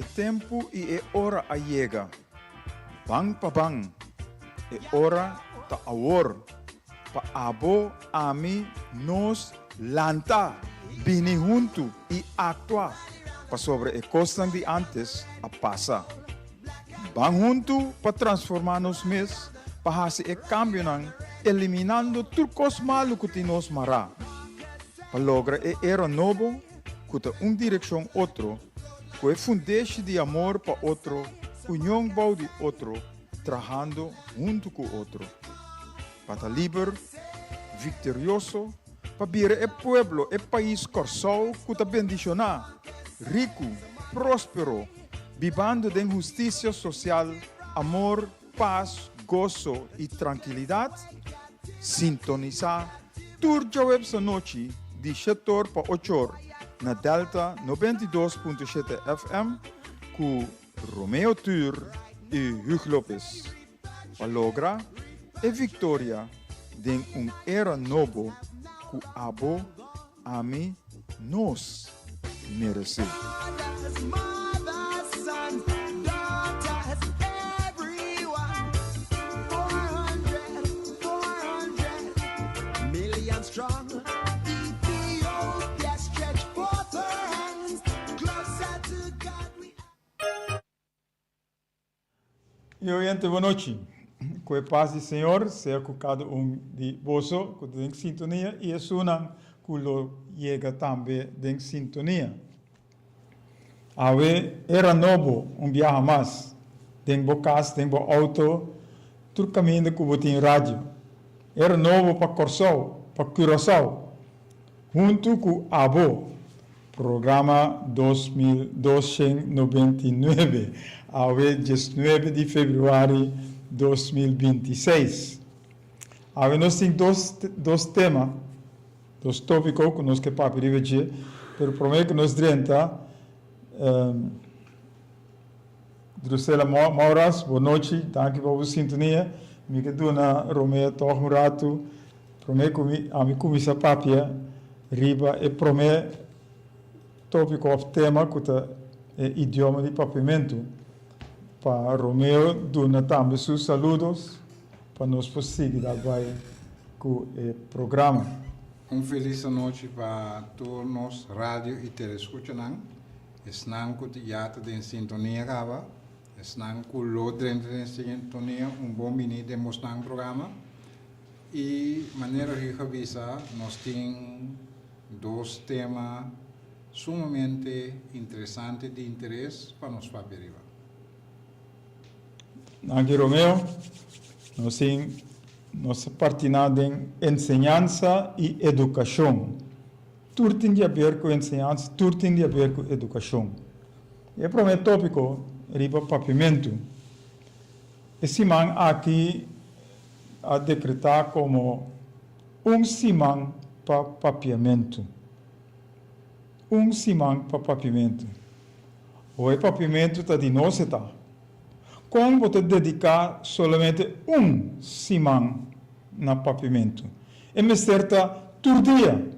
E tempu i e ora a yega. Ban pa ban. E ora ta awor. Pa abo, ami, nos, lanta, bini huntu i aktua, pasobra e kosnan di ántes a pasa. Ban huntu pa transformá nos mes, pa hasi e kambionan, eliminando tur kos malu ku tin nos mará, pa logra e era nobo ku ta un direkshon otro, ku e fundeshi di amor pa otro, union bou di otro, trahando huntu ku otro. Pa ta liber, viktorioso, pa bira e pueblo, e pais Kòrsou ku ta bendishoná, riku, próspero, bibando den hustisia sosial, amor, pas, goso i trankilidat, sintonisá tur djaweps anochi di shetor pa ochor na Delta 92.7 FM ku Romeo Tur i Hugh Lopez pa logra e viktoria den un era nobo ku abo, ami, nos meresé. Mi oyente bo nochi. Ku e pas di Señor sea ku kada un di boso ku ta den sintonia i esunnan ku lo yega tambe den sintonia. Awe era nobo un biaha mas den bo kas, den bo outo, tur kaminda ku bo tin radio. Era nobo pa Kòrsou, pa Curaçao. Huntu ku abo, programa 2299, awe diesnuebe di februari 2026. Awe nos tin dos dos tema, dos tópiko ku nos ke papia riba dje, pero promé ku nos drenta, Drusela Mauras, bo nochi, danki pa bo sintonia. Mi ke duna Romeo tòg un ratu promé ku mi ami kuminsá papia riba e promé tópiko òf tema ku ta e idioma di papiamentu. Pa Romeo duna tambe su saludos pa nos por sigui dal bai ku e programa. Un felis anochi pa tur nos radio i teleskuchanan. Esnan ku ya ta den sintonia kaba, esnan ku lo drenta den sintonia un bon bini den bosnan programa. I manera Hugo a bisa nos tin dos tema sumamente interesante di interes pa nos papia riba. Danki Romeo. Nos tin nos ta partina den enseñansa i edukashon. Tur tin di haber ku enseñansa, tur tin di haber ku edukashon. E promé tópiko riba papiamentu. E siman aki a dekretá komo un siman pa papiamentu. Un siman pa papiamentu. Ho e papiamentu ta di nos e ta. Kon bo ta dediká solamente un siman na papiamentu? E mester ta tur dia.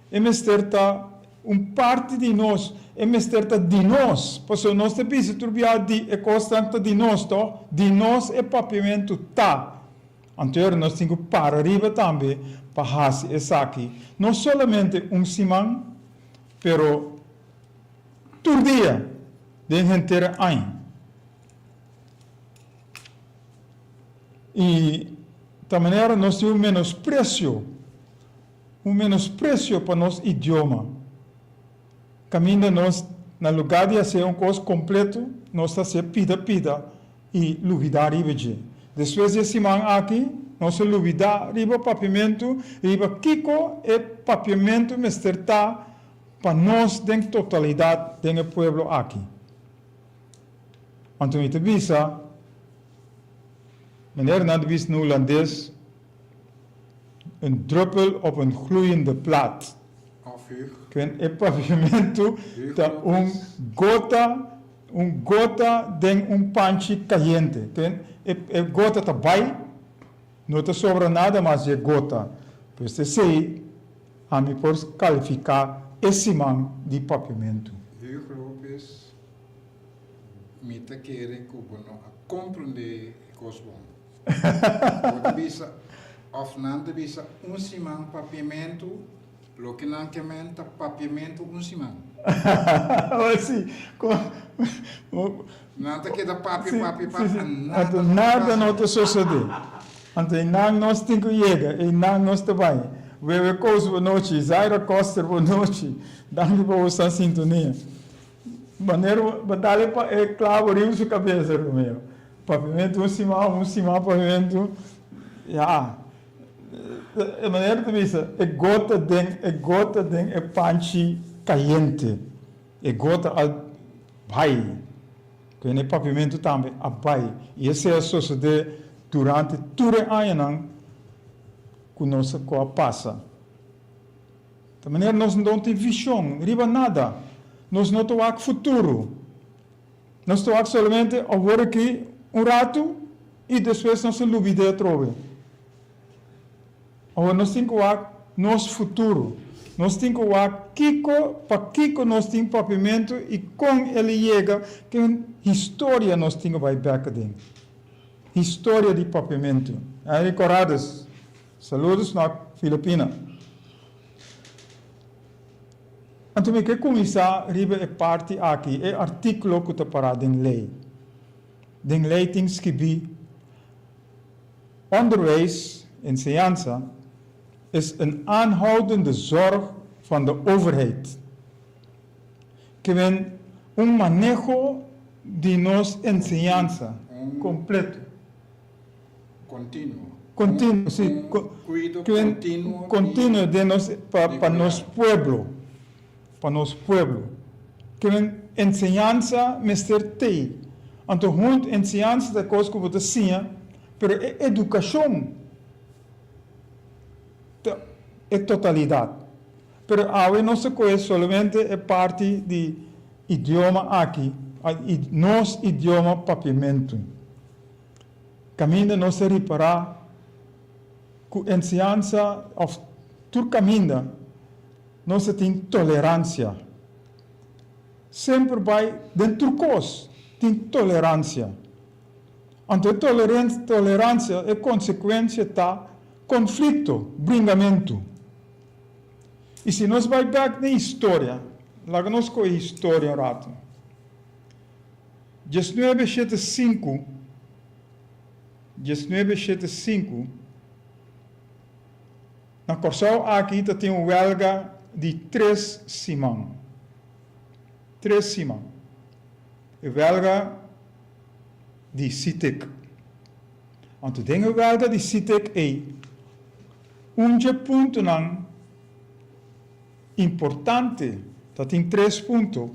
E mester ta un parti di nos. E mester ta di nos. Pasobra nos ta bisa tur bia di e kosnan ta di nos, tòg? Di nos e papiamentu ta. Anto ora nos tin ku para riba tambe pa hasi esaki, no solamente un siman, pero tur dia den henter aña. I ta manera nos tin un menospresio, un menospresio pa nos idioma. Kaminda nos, na lugá di hasié un kos kompleto, nos ta hasié pida pida i lubidá riba dje. Despues di e siman aki, nos a lubidá riba papiamentu, riba kiko e papiamentu mester ta pa nos den totalidat den e pueblo aki. Anto mi ta bisa, Manera nan ta bisa na hulandes, een druppel op een gloeiende plaat. Ken e papiamentu ta un gota, un gota den un panchi kayente. Ken e e gota ta bai, no ta sobra nada mas di e gota. Pues esei ami por kalifiká e siman di papiamentu. Huug Lopez. Mi ta kere ku bo no a komprondé e kos bon. Bo ta bisa òf nan ta bisa un siman papiamentu, loke nan ke men ta papiamentu un siman. Sí. Nan ta keda papia, papia, papia, nada no ta pasa. Nada no ta sosodé. Anto einan nos tin ku yega, einan nos ta bai. Wewe Koos bo nochi, Zaira Koster bo nochi. Danki pa bo sta sintonia. Manera bo dal e e clavo riba su cabeza, Romeo. Papiamentu un siman, un siman papiamentu, ya. E manera ta bisa, e gota den, e gota den e panchi cayente. E gota a bai. Ku e papiamentu tambe a bai. I esei a sosodé durante tur e añanan ku nos ku a pasa. Ta manera nos no tin vishon riba nada. Nos no ta wak futuro. Nos ta wak solamente awor aki un ratu i despues nos ta lubid'é atrobe. Awor nos tin ku wak nos futuro. Nos tin ku wak kiko, pakiko nos tin papiamentu i kon el a yega, ke historia nos tin ku bai bek aden. Historia di papiamentu. Henry Corrades, saludos na Filipina. Anto mi ke kuminsá riba e parti aki, e artíkulo ku ta pará den lei. Den lei tin skibí. Onderwijs, enseñansa, is een aanhoudende zorg van de overheid. Ke men un maneho di nos enseñansa kompleto. Kontinuo. Kontinuo, si. Un kuido kontinuo di. Kontinuo den nos, pa nos pueblo. Pa nos pueblo. Ke men enseñansa mester tei. Anto hunt enseñansa ta kos ku bo ta siña, pero e edukashon ta e totalidat. Pero awe nos ta kohe solamente e parti di idioma aki, nos idioma papiamentu. Kaminda nos ta ripará ku enseñansa òf tur kaminda Nos ta tin toleransia. Semper bai den tur kos tin toleransia. Anto e toleransia, e konsekuensia ta konflikto, bringamentu. I si nos bai bèk den historia, laga nos kohe historia un ratu. Diesnuebe shete sinku, diesnuebe shete sinku, Na Kòrsou aki ta tin un wèlga di tres siman. Tres siman. E wèlga di Sitek. Anto den e wèlga di Sitek ei, un dje puntonan importante, ta tin tres punto,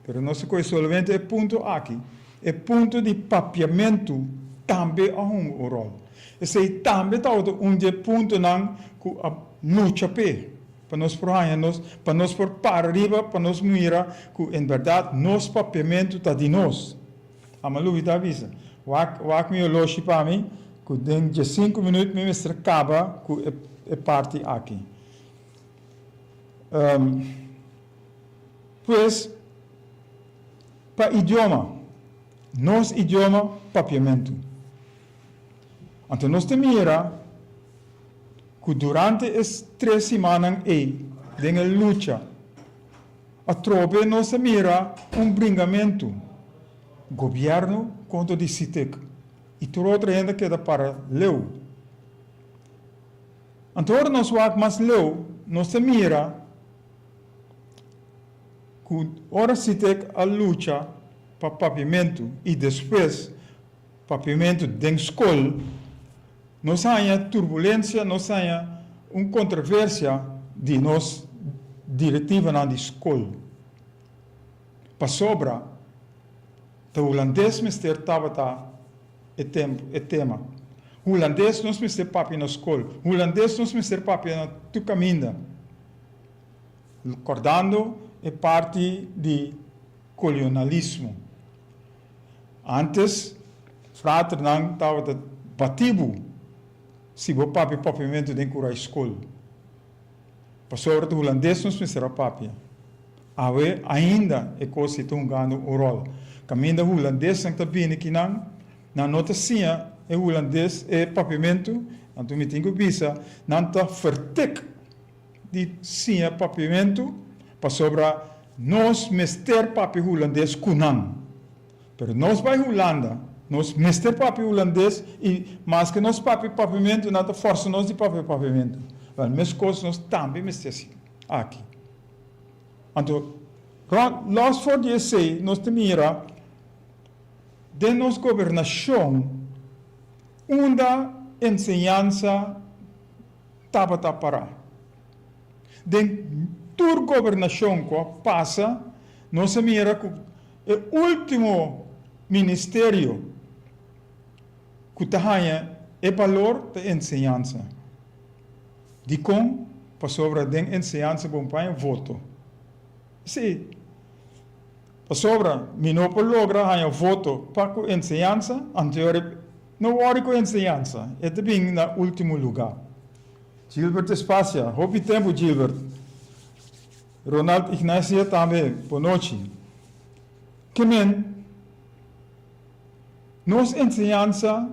pero nos ta kohe solamente e punto aki, e punto di papiamentu tambe a hunga un ròl. Esei tambe tabata un di e puntonan ku a lucha p'e, pa nos por haña nos, pa nos por para riba, pa nos mira ku en bèrdat nos papiamentu ta di nos. Amalubi ta bisa, Wak, wak mi oloshi pa mi, ku den diesinku minüt mi mester kaba ku e parti aki. Pues, pa idioma, nos idioma papiamentu. Anto nos ta mira ku durante e tres simannan ei den e lucha, atrobe nos a mira un bringamentu, gobièrnu kontra di Sitek i tur otro hende a keda para leu. Anto ora nos wak mas leu, nos ta mira ku ora Sitek a lucha pa papiamentu i despues papiamentu den skol, nos haña turbulensia, nos haña un kontroversia di nos direktivanan di skol. Pasobra ta hulandes mester tabata e tempu, e tema. Hulandes nos mester papia na skol, hulandes nos mester papia na tur kaminda. Kordando e parti di kolonalismo. Antes fraternan tabata bati bo si bo papia papiamentu den kurai skol. Pasobra ta hulandes nos mester a papia. Awe ainda e kos ei ta hungando un ròl. Kaminda hulandesnan ta bini kinan, nan no ta siña e hulandes, e papiamentu, anto mi tin ku bisa, nan ta fertek di siña papiamentu pasobra nos mester papia hulandes ku nan. Pero nos bai Hulanda, nos mester papia hulandes i maske nos papia papiamentu nan ta forsa nos di papia papiamentu. Wèl, meskos nos tambe mester hasi aki. Anto, lòs for di esei nos ta mira den nos gobernashon unda enseñansa tabata pará. Den tur gobernashon ku a pasa nos a mira ku e último ministerio ku ta haña e balor ta enseñansa. Dikon? Pasobra den enseñansa bo paña voto. Sí. Pasobra mi no por logra haña voto pa ku enseñansa, anto no wòri ku enseñansa, e ta bin na último lugá. Gilbert Espacia, hopi tempu Gilbert. Ronald Ignacia tambe, bonochi. Ke men, nos enseñansa,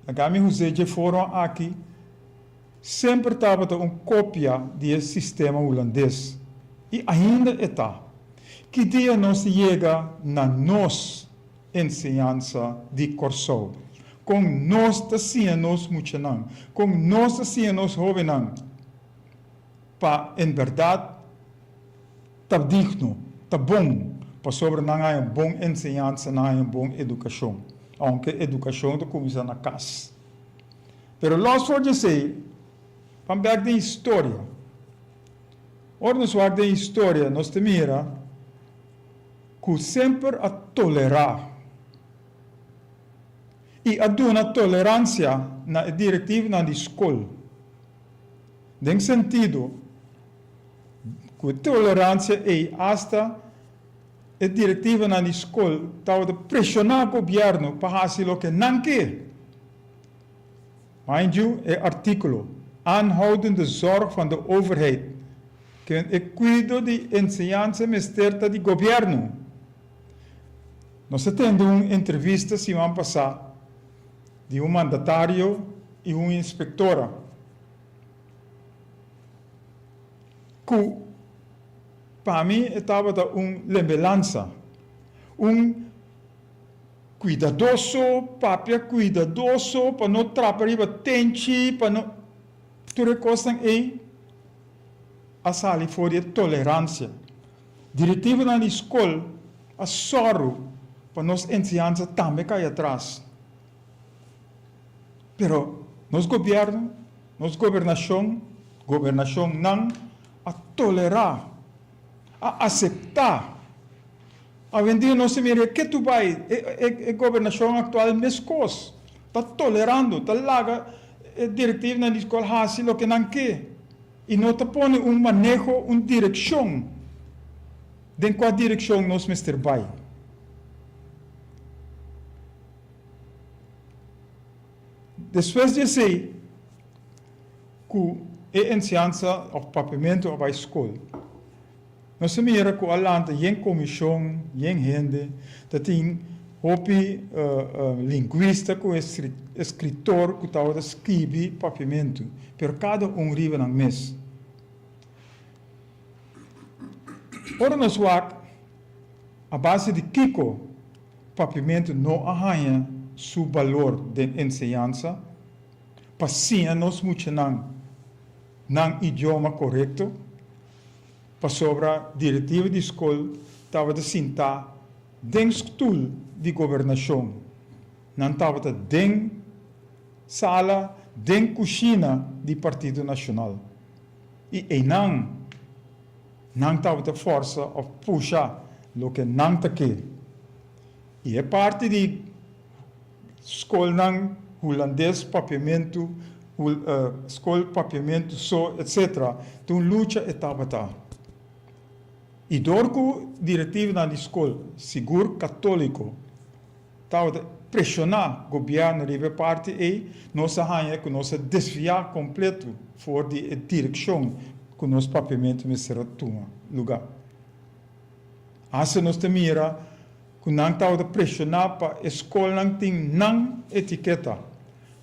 laga mi hus'é dje forma aki, semper tabata un kopia di e sistema hulandes, i ainda e ta. Ki dia nos yega na nos enseñansa di Kòrsou? Kon nos ta siña nos muchanan? Kon nos ta siña nos hóbennan pa en bèrdat ta digno, ta bon, pasobra nan haña bon enseñansa, nan haña bon edukashon, ounke edukashon ta kuminsá na kas. Pero lòs for di esei, ban bèk den historia. Ora nos wak den historia, nos ta mira ku semper a tolerá i a duna toleransia na e direktivnan di skol, den sentido ku e toleransia ei asta e direktivanan di skol tabata preshoná gobièrnu pa hasi loke nan ke. Mind you, e artíkulo, Aanhoudende zorg van de overheid, ken e kuido di enseñansa mester ta di gobièrnu. Nos a tende un entrevista siman pasá di un mandatario i un inspektora ku pa mi e tabata un lembelansa, un Kuidadoso, papia kuidadoso pa no trapa riba tenchi, pa no. Tur e kosnan ei a sali for di e toleransia. Direktivonan di skol a sòru pa nos enseñansa tambe kai atras. Pero nos gobièrnu, nos gobernashon, gobernashonnan a tolerá, a aseptá. Awendia nos ta mira ke tu bai e gobernashon aktual meskos ta tolerando, ta laga e direktivnan di skol hasi loke nan ke i no ta pone un maneho, un direkshon den kua direkshon nos mester bai. Despues di esei ku e enseansa òf papiamentu a bai skol. Nos a mira ku a lanta yen komishon, yen hende, ta tin hopi lingwista ku eskritor ku tabata skibi papiamentu, pero kada un riba nan mes. Ora nos wak a base di kiko papiamentu no a haña su balor den enseñansa pa siña nos muchanan nan idioma korekto, pasobra direktiva di skol tabata sintá den stul di gobernashon. Nan tabata den sala, den kushina di Partido Nashonal. I einan nan tabata fòrsa òf pusha loke nan ta ke. I e parti di skolnan hulandes papiamentu, skol papiamentu so etc. Ta un lucha e tabata. I dor ku direktivonan di skol, sigur katóliko, tabata preshoná gobièrnu riba e parti ei, nos a haña ku nos a desviá kompleto for di e direkshon ku nos papiamentu mester a tuma lugá. Hasta nos ta mira. ku nan tabata preshoná pa e skolnan tin nan etiketa.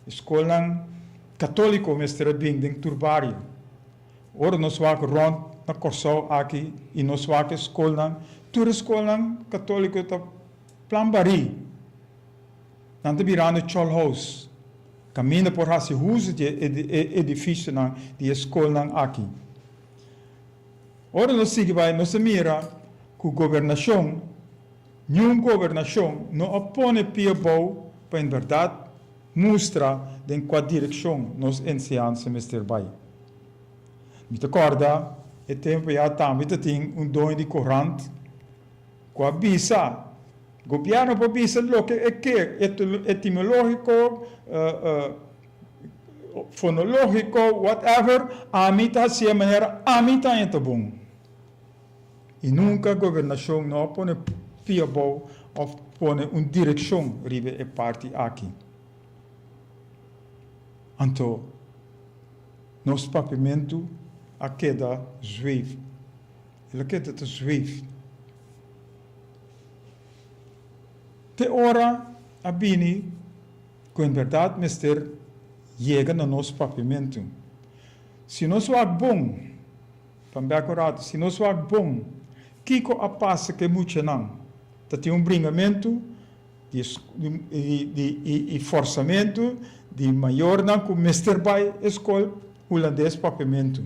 E skolnan katóliko mester a bin den tur bario. Ora nos wak rònt na Kòrsou aki i nos wak e skolnan, tur e skolnan katóliko ta plan barí. Nan ta birando cholhouse, kaminda por hasi huso di e edifisionan di e skolnan aki. Ora nos sigui bai nos ta mira ku gobernashon, niun gobernashon no a pone pia bou pa en bèrdat mustra den kua direkshon nos enseñansa mester bai. Mi ta kòrda e tempu ya tambe ta tin un doño di korant ku a bisa, Gobièrnu por bisa loke e ke, etimológiko, fonológiko, whatever, ami ta hasié manera ami ta haña ta bon. I nunka gobernashon no a pone pia abou òf pone un direkshon riba e parti aki. Anto nos papiamentu a keda zweef. El a keda ta zweef. Te ora a bini ku en bèrdat mester yega na nos papiamentu. Si nos wak bon, Pan bek un ratu, si nos wak bon, kiko a pasa ku e muchanan? Ta tin un bringamentu di di i forsamentu di mayornan ku mester bai e skol hulandes papiamentu,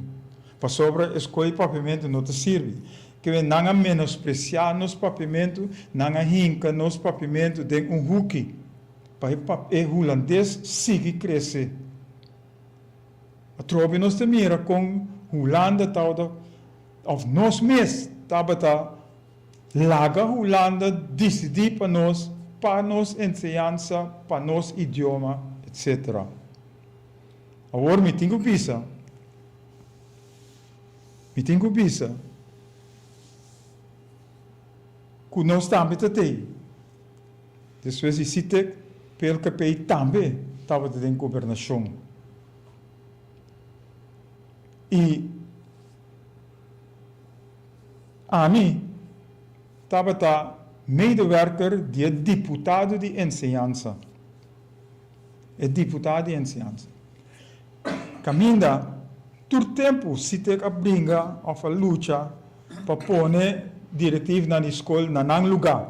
pasobra e skol papiamentu no ta sirbi. Ke nan a menospresiá nos papiamentu, nan a hinka nos papiamentu den un huki pa e hulandes sigui krese. Atrobe nos ta mira kon Hulanda tabata, òf nos mes tabata laga Hulanda disidí pa nos, pa nos enseñansa, pa nos idioma, etcetera. Awor mi tin ku bisa, mi tin ku bisa ku nos tambe ta tei. Despues di Sitek, PLKP tambe tabata den gobernashon. I ami tabata medewerker di e diputado di enseñansa. E diputado di enseñansa. Kaminda tur tempu Sitek a bringa òf a lucha pa pone direktivnan di skol na nan lugá.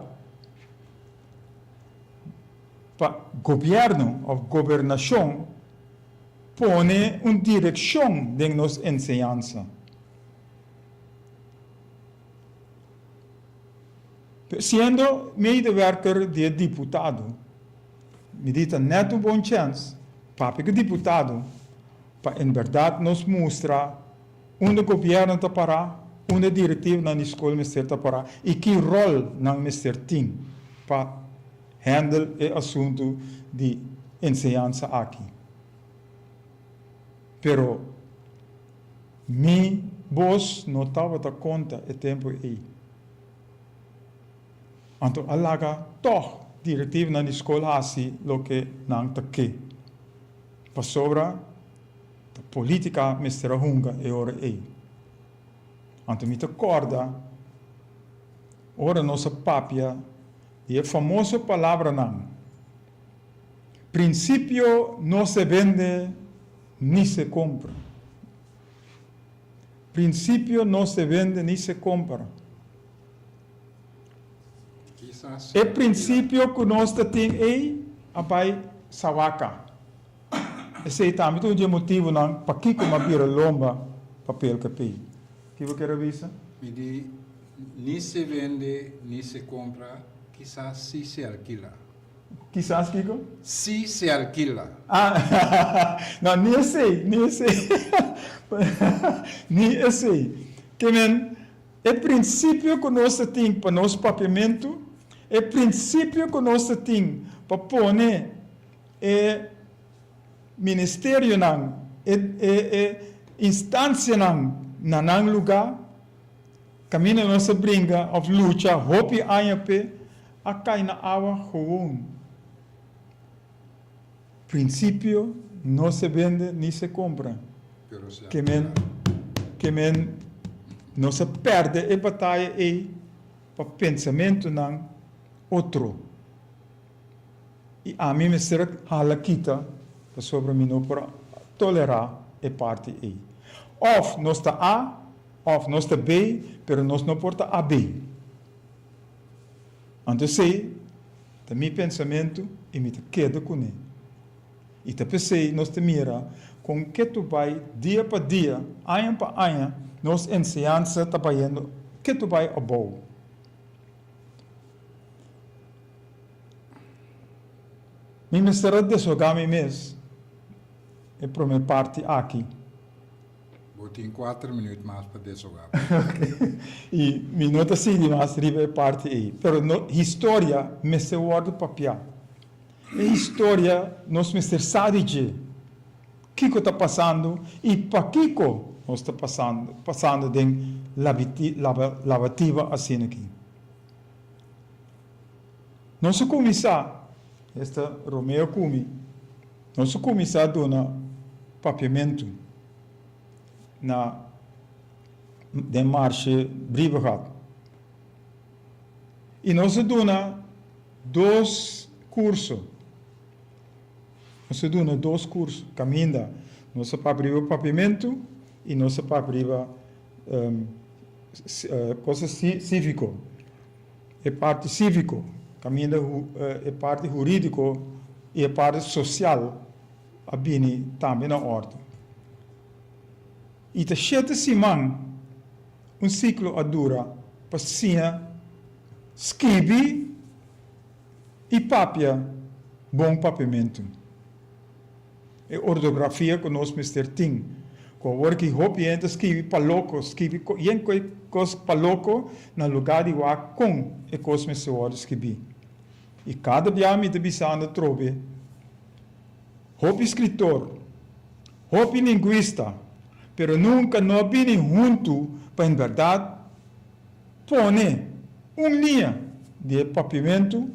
Pa gobièrnu òf gobernashon pone un direkshon den nos enseñansa. Siendo medewerker di e diputado, mi di ta nèt un bon chèns papia ku diputado pa en bèrdat nos mustra unda gobièrnu ta pará, unda e direktivonan di skol mester ta pará i ki ròl nan mester tin pa handle e asuntu di enseñansa aki. Pero mi bos no tabata konta e tempu ei. Anto a laga tòg direktivonan di skol hasi loke nan ta ke. Pasobra ta politica mester a hunga e ora ei. Anto mi ta corda ora nos a papia di e famoso palabranan, Principio no se vende ni se compra. Principio no se vende ni se compra. E principio cu nos ta tin ei a bai sawaca. Esei tambe ta un di e motibunan pakiko m'a bira lomba pa PLKP. Ki bo kier a bisa? Mi di, Ni se vende ni se compra, kisas si se alkila. Kisas kiko? Si se alkila. Ah, no, ni esei, ni esei. Ni esei. Ke men, e prinsipio ku nos ta tin pa nos papiamentu, e prinsipio ku nos ta tin pa pone e ministerionan, e e instancianan na nan luga, caminda nos a bringa of lucha hopi aña p'e, a cay na awa gewoon. Principio no se bende ni se compra. Ke men, ke men nos a perde e bataya ey pa pensamentonan. otro. I ami mester hala kita pasobra mi no por tolerá e parti ei. Òf nos ta A òf nos ta B, pero nos no por ta AB. Anto esei ta mi pensamentu i mi ta keda kuné. I ta p'esei nos ta mira kon ketu bai dia pa dia, aña pa aña, nos enseñansa ta bayendo ketu bai abou. Mi mester a deshogá mi mes e promé parti aki. Bo tin kuater minuut mas pa deshogá bo. I mi no ta sigui mas riba e parti ei. Pero no, historia mester wòrdu papiá. E historia nos mester sa di dje. Kiko ta pasando i pakiko nos ta pasando, pasando den labativa asina aki. Nos a kuminsá, esta Romeo ku mi, nos a kuminsá duna papiamentu na den Marshe Brievengat. I nos a duna dos kurso. Nos a duna dos kurso kaminda nos a papia riba papiamentu i nos a papia riba cosa cívico. E parti cívico, kaminda e parti hurídiko i e parti sosial a bini tambe na òrdu. I ta shete siman un siklo a dura pa siña skibi i papia bon papiamentu. E ortografia ku nos mester tin. Ku awor ki hopi hende ta skibi pa loko, skibi yen kos pa loko na lugá di wak kon e kos mester wòrdu skibí. I kada bia mi ta bisando atrobe, hopi skritor, hopi lingwista, pero nunka no a bini huntu pa en bèrdat pone un liña di e papiamentu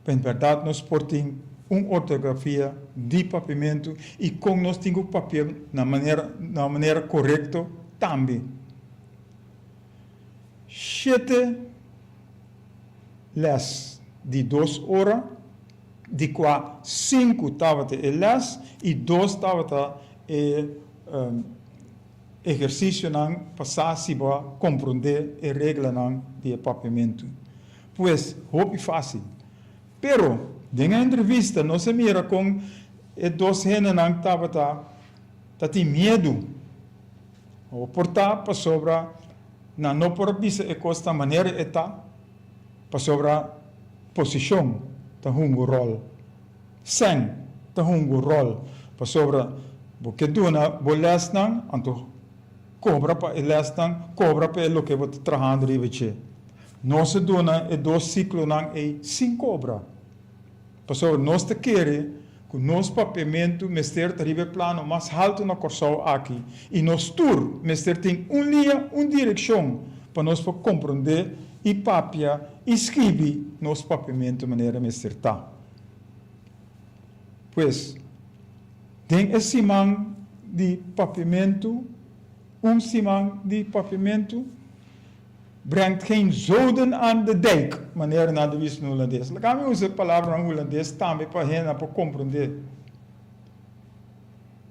Pa en bèrdat nos por tin un ortografia di papiamentu i kon nos tin ku papia na manera na manera korekto tambe. Shete lès di dos ora, di kua sinku tabata e lès i dos tabata e ehersisionan pa sa si bo a komprondé e reglanan di e papiamentu. Pues, hopi fácil. Pero, den e entrevista nos a mira con e dos hendenan tabata ta tin miedu. O por ta pasobra nan no por a bisa e cos ta manera e ta, pasobra posicion ta hunga un rol. Sèn ta hunga un rol, pasobra bo ke duna bo lesnan, anto cobra pa e lesnan, cobra pa e loke bo ta trahando riba dje. Nos a duna e dos siklonan ei sin kobra, pasobra nos ta kere ku nos papiamentu mester ta riba e plano mas haltu na Kòrsou aki i nos tur mester tin un liña, un direkshon pa nos por komprondé i papia i skibi nos papiamentu manera mester ta. Pues, den e siman di papiamentu, un siman di papiamentu, Brengt geen zoden aan de dijk, manera nan ta bisa na hulandes. Laga mi usa e palabranan hulandes tambe pa hendenan por komprondé.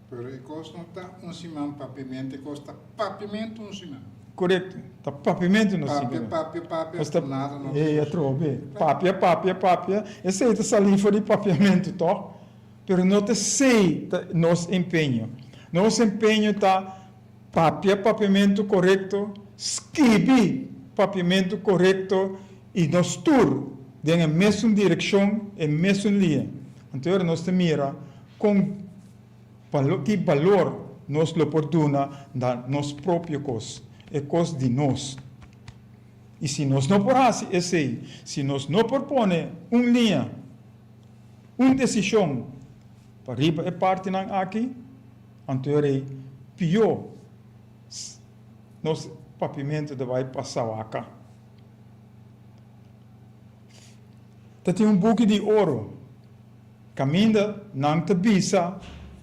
Pero e kos no ta un siman papiamentu, e kos ta papiamentu un siman. Korekto, ta papiamentu nos siman. Papia, papia, papia, nada no ta Ey, atrobe. Papia, papia, papia, esei ta salí for di papiamentu, tòg? Pero no ta esei ta nos empeño. Nos empeño ta Papia papiamentu korekto, skibi papiamentu korekto i nos tur den e mesun direkshon, e mesun liña. Anto ora nos ta mira kon ki balor nos lo por duna na nos propio kos, e kos di nos. I si nos no por hasi esei, si nos no por pone un liña, un desishon pa riba e partinan aki, Anto e rei pió nos papiamentu ta bai pa sawaka. Ta tin un buki di oro kaminda nan ta bisa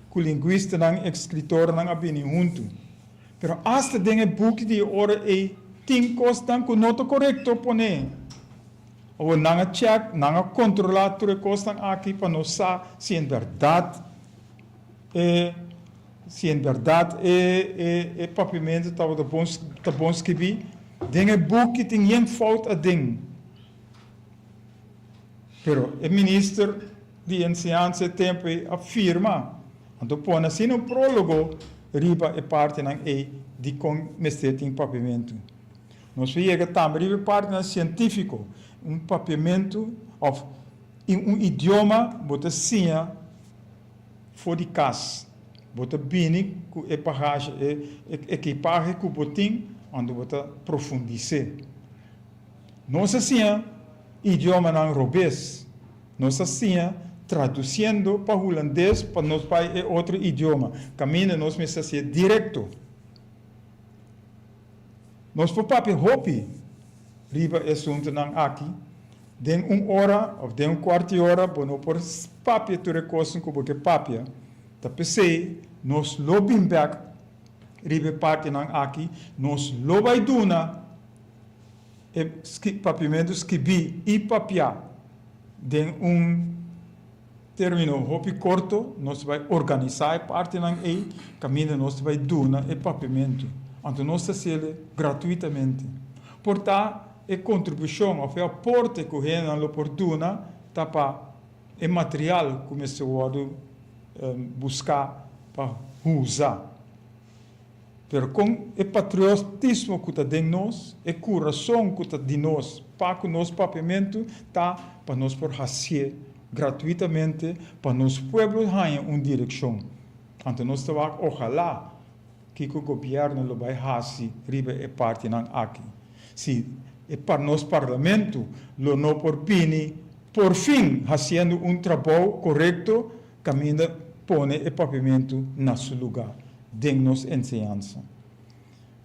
ku lingwistanan i eskritornan a bini huntu. Pero asta den e buki di oro ei tin kosnan ku no ta korekto pone. Awor nan a chèk, nan a kontrolá tur e kosnan aki pa nos sa si en bèrdat e si en bèrdat e e e papiamentu tabata bon ta bon skibí. Den e buki tin yen fout aden. Pero e minister di enseñansa e tempu ei a firma, anto pone asina un prólogo riba e partinan ei dikon mester tin papiamentu. Nos por yega tambe riba e partinan sientífiko. Un papiamentu òf un idioma bo ta siña for di kas. Bo ta bini ku e bagashi, e ekipahe ku bo tin, anto bo ta profundis'é. Nos a siña idiomanan robes. Nos a siña tradusiendo pa hulandes pa nos bai e otro idioma. Kaminda nos mester hasié direkto. Nos por papia hopi riba e asuntunan aki. Den un ora òf den un kuart di ora bo no por papia tur e kosnan ku bo ke papia. Ta p'esei nos lo bin bèk riba e partinan aki. Nos lo bai duna e papiamentu skibí i papiá den un término hopi korto. Nos ta bai organisá e partinan ei kaminda nos ta bai duna e papiamentu. Anto nos ta hasiel gratuitamente. Por ta e kontribushon òf e aporte ku hendenan lo por duna ta pa e material ku mester wòrdu buská pa usa. Pero kon e patriotismo ku ta den nos, e kurason ku ta di nos pa ku nos papiamentu ta pa nos por hasié gratuitamente pa nos pueblo haña un direkshon. Anto nos ta wak ojalá kiko gobièrnu lo bai hasi riba e partinan aki. Si e par nos parlamentu lo no por bini porfin hasiendo un trabou korekto Kaminda pone e papiamentu na su lugá den nos enseñansa.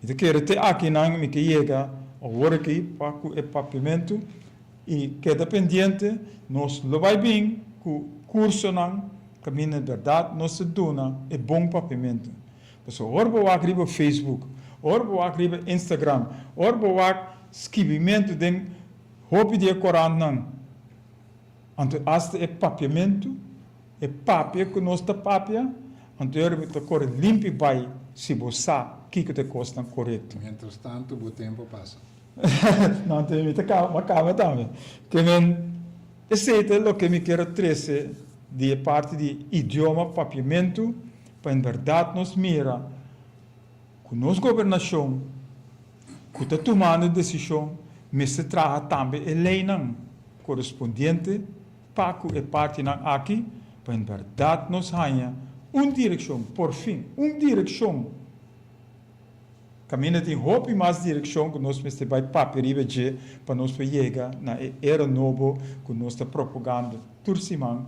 Mi ta kere te akinan mi ke yega awor aki pa ku e papiamentu i keda pendiente, nos lo bai bin ku kursonan kaminda bèrdat nos ta duna e bon papiamentu. Pasobra ora bo wak riba Facebook, ora bo wak riba Instagram, ora bo wak skibimentu den hopi di e korantnan, Anto asta e papiamentu, e papia ku nos ta papia, anto e ora bo ta kore limpi bai si bo sa kiko ta e kosnan korekto. Mientras tanto bo tempu a pasa. No, anto mi ta kaba, mi a kaba tambe. Ke men, esei ta loke mi kier a trese di e parti di idioma papiamentu, pa en bèrdat nos mira ku nos gobernashon ku ta tumando desishon mester traha tambe e leinan korespondiente pa ku e partinan aki pa en bèrdat nos haña un direkshon, porfin un direkshon. Kaminda tin hopi mas direkshon ku nos mester bai papia riba dje pa nos por yega na e era nobo ku nos ta propagando tur siman.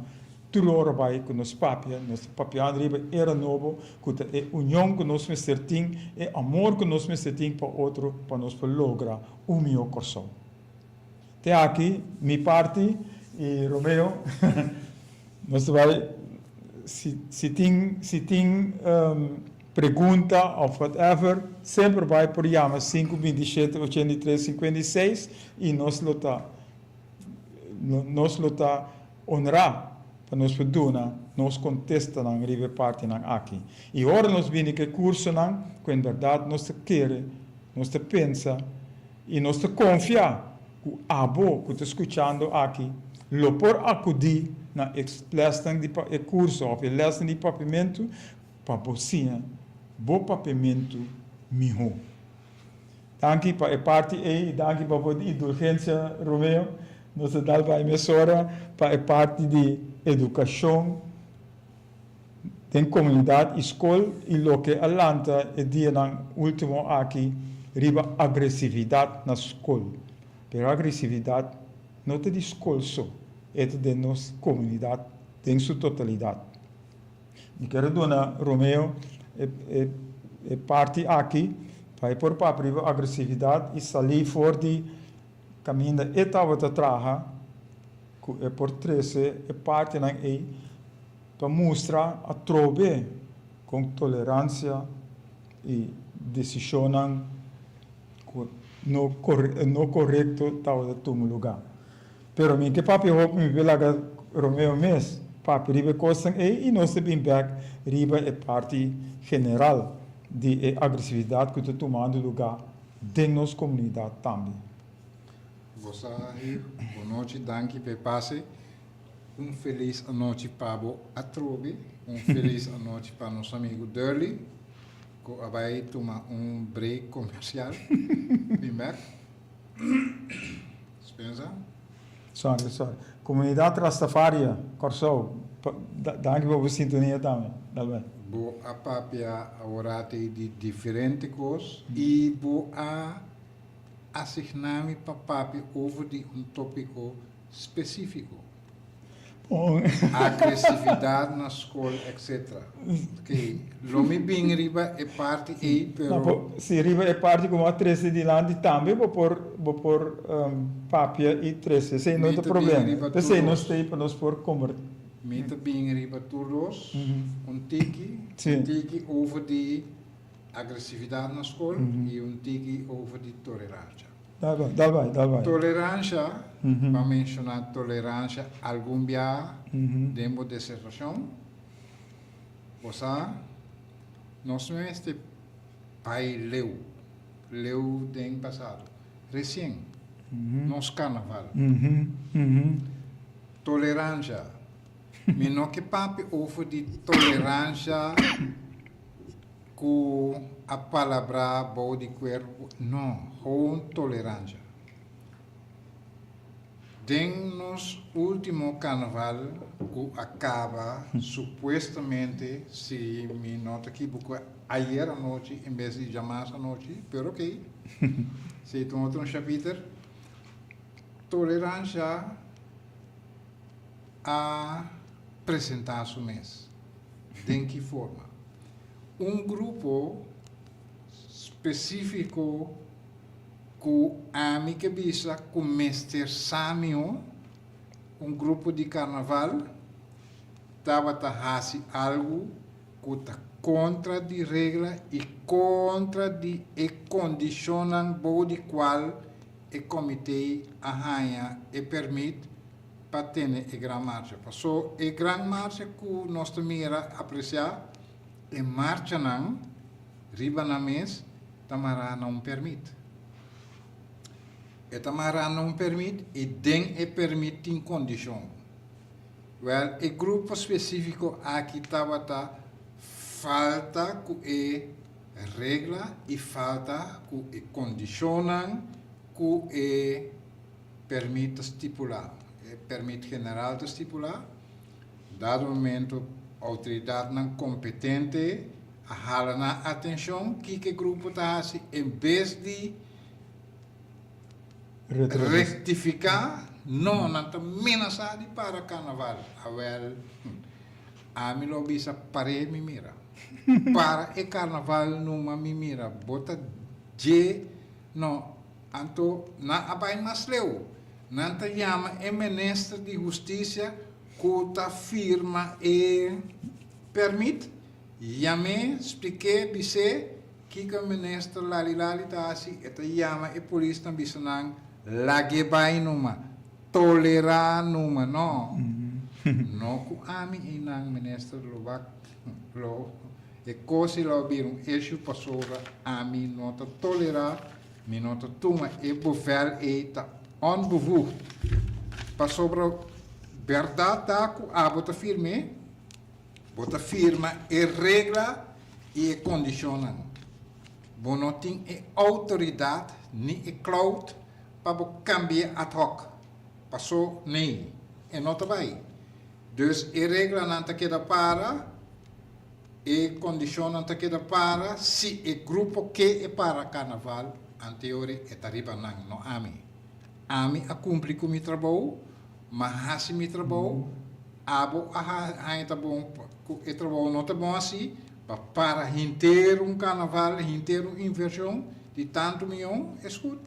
Tur ora bai ku nos papia, nos ta papiando riba era nobo, ku ta e union ku nos mester tin, e amor ku nos mester tin pa otro pa nos por logra un mihó Kòrsou. Te aki mi parti i Romeo nos ta bai si si tin si tin pregunta òf whatever semper bai por yama sinku 27 83 56 i nos lo ta nos lo ta Honrá pa nos por duna nos kontestanan riba e partinan aki. I ora nos bini ku e kursonan, ku en bèrdat nos ta kere, nos ta pensa i nos ta konfia ku abo ku ta skuchando aki lo por akudí na e lèsnan di e kurso òf e lèsnan di papiamentu pa bo siña bo papiamentu mihó. Danki pa e parti ei i danki pa bo indulgensia, Romeo. Nos ta dal bai mesora pa e parti di edukashon den komunidat i skol i loke a lanta e dianan ultimo aki riba agresividat na skol. Pero agresividat no ta di skol so, e ta den nos komunidat den su totalidat. Mi ker a duna Romeo e parti aki pa e por papia riba agresividat i salí for di kaminda e tabata traha ku e por trese e partinan ei pa mustra atrobe kon toleransia i desishonnan ku no korekto tabata tuma lugá. Pero mi ke papia hopi, mi por laga Romeo mes papia riba e kosnan ei i nos ta bin bek riba e parti general di e agresividat ku ta tumando lugá den nos komunidat tambe. Bo sa Hugh, bonochi, danki pa e pase. Un felis anochi pa bo atrobe, un felis anochi pa nos amigu Durley ku a bai tuma un break komersial. Bin bek. Spencer. Sorry, sorry. Komunidat Rastafaria, Kòrsou, danki pa bo sintonia tambe. Dal bai. Bo a papia aworati di diferente kos i bo a asigná mi pa papia over di un tópiko spesífiko. Agresividat na skol etc. Ok, lo mi bin riba e parti ei pero. No, si riba e parti ku bo a trese dilanti tambe bo por bo por papia i trese, esei no ta problema. P'esei nos ta ei pa nos por komber. Mi ta bin riba tur dos, un tiki, un tiki over di agresividat na skol i un tiki over di toleransha. Dal bai, dal bai, dal bai. Toleransha, bo a menshoná toleransha algun bia den bo disertashon. Bo sa, nos no mester bai leu, leu den pasado. Resien, nos karnaval. Toleransha, mi no ke papia over di toleransha Ku a palabrá bou di kuerpo, no, gewoon toleransha. Den nos último karnaval ku a kaba supuestamente, si mi no ta kibuká, ayer anochi en bes di djamas anochi, pero okey, esei ta un otro chapiter, toleransha a presentá su mes. Den ki forma? Un grupo spesífiko ku ami ke bisa ku mester sa mihó, un grupo di karnaval tabata hasi algu ku ta kontra di regla i kontra di e kondishonnan bou di kual e komité a haña e pèrmit pa tene e gran marcha. Paso e gran marcha ku nos ta mira, apresiá, e marchanan riba nan mes ta mará na un pèrmit. E ta mará na un pèrmit i den e pèrmit tin kondishon. Wèl, e grupo spesífiko aki tabata falta ku e regla i falta ku e kondishonnan ku e Permit ta stipulá. E permit general ta stipulá, dado momento outoridatnan kompetente a hala nan atenshon kiko e grupo ta hasi en bes di rektifiká, no, nan ta menasá di para karnaval. Awèl, ami lo bisa par'é mi mira. Para e karnaval numa mi mira, bo ta dje, no. Anto nan a bai mas leu. Nan ta yama e minister di hustisia ku ta firma e permit, yam'é, splik'é, bis'é kiko e minister Lali Lali ta hasi, e ta yama e polisnan bisa nan lag'é bai numa, tolerá numa, no, no ku ami i nan minister lo bak lo e kos ei lo a bira un issue pasobra ami no ta tolerá. Mi no ta tuma e bevel ei ta onbevoegd, pasobra berdad ta cu abo ta firm'é, bo ta firma e regla y e condicionnan. Bo no tin e autoridad ni e clout pa bo cambi'é ad hoc. Paso nee, e no ta bay. Dus e reglanan ta keda para. E kondishonnan ta keda para si e grupo ke e para karnaval anteori e ta riba nan, no ami. Ami a kumpli ku mi trabou, m'a hasi mi trabou, abo a haña ta bon ku e trabou no ta bon hasi pa para henter un karnaval, henter un invershon di tantu miyon, es gut,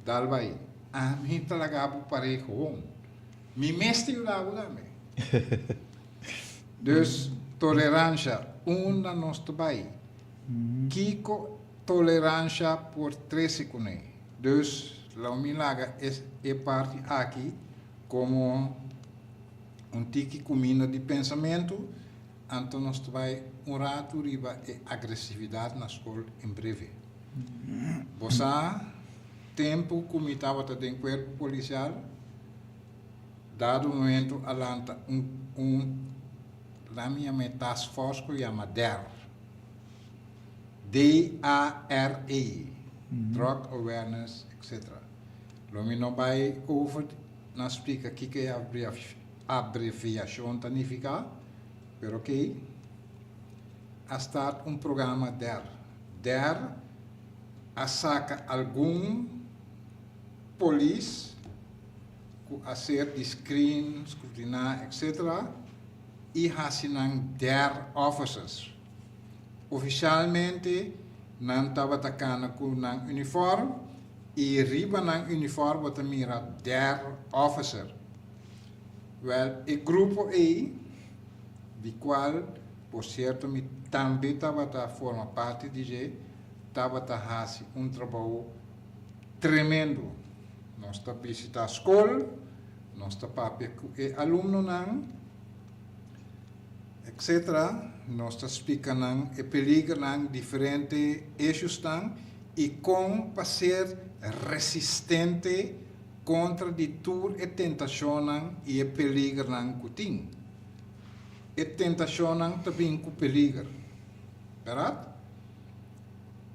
dal bai. Ami ta laga bo par'é gewoon. Mi mes ta yuda bo tambe. Dus toleransha, unda nos ta bai? Kiko toleransha por trese kuné? Dus lo mi laga e parti aki. Komo un tiki kuminda di pensamentu, anto nos ta bai un ratu riba e agresividat na skol en breve. Bo sa, tempu ku mi tabata den kuerpo polisial, dado momento a lanta un un la mi yama e task force ku yama DARE, D-A-R-E, Drug Awareness etc. Lo mi no bai over na splika kiko e abreviashon ta nifiká, pero oké, a start un programa der. Der a saka algun polis ku a ser di screen, skrutiná, etc. I hasi nan der officers. Ofishalmente nan tabata kana ku nan unifòrm i riba nan unifòrm bo ta mira der officer. Wèl, e grupo ei, di kual por sierto mi tambe tabata forma parti di dje, tabata hasi un trabou tremendo. Nos ta bishitá skol, nos ta papia ku e alumnonan, etc. Nos ta splika nan e peligernan, diferente issuesnan i kon pa ser resistente kontra di tur e tentashonnan i e peligernan ku tin. E tentashonnan ta bin ku peliger, bèrdat?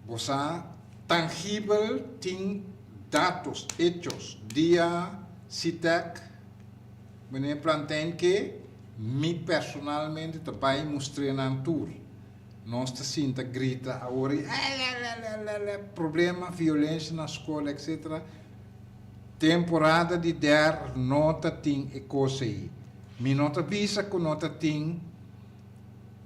Bo sa tangibel tin datos, hechos, dia Sitek, Meneer Plantijn ke mi personalmente ta bai mustr'é nan tur. Nos ta sinta grita awor i elelelelele, problema, violencia na skol etc. Temporada di der no ta tin e kos ei. Mi no ta bisa ku no ta tin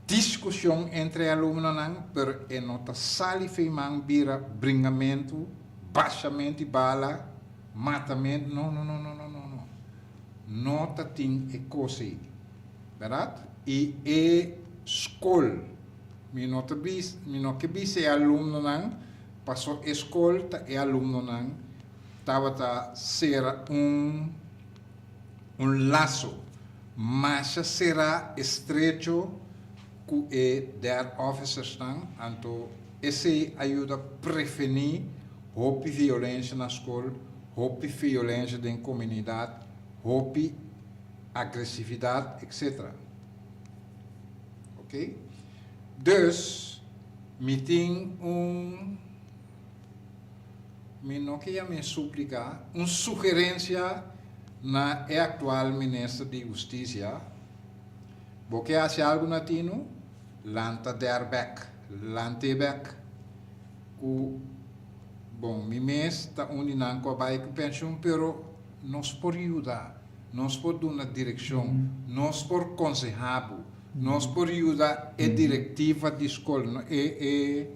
diskushon entre e alumnonan, pero e no ta sali feiman bira bringamentu, bashamentu di bala, matamentu, no no no no no no no. No ta tin e kos ei. Bèrdat? I e skol, mi no ta bis, mi no ke bisa e alumnonan, paso e skol ta e alumnonan tabata sera un un laso masha será estrecho ku e dare officersnan, anto esei a yuda prevení hopi violensia na skol, hopi violensia den komunidat, hopi agresividat, etc. Ok? Dus, mi tin un, mi no ke yam'é súplika, un sugerensia na e aktual minister di Hustisia, Bo ke hasi algu na tinu? Lanta der bèk, lant'é bèk. Ku, bon, mi mes ta un di nan ku a bai ku penshun, pero nos por yuda. Nos por duna direkshon, nos por konsehá bo, nos por yuda e direktiva di skol, e e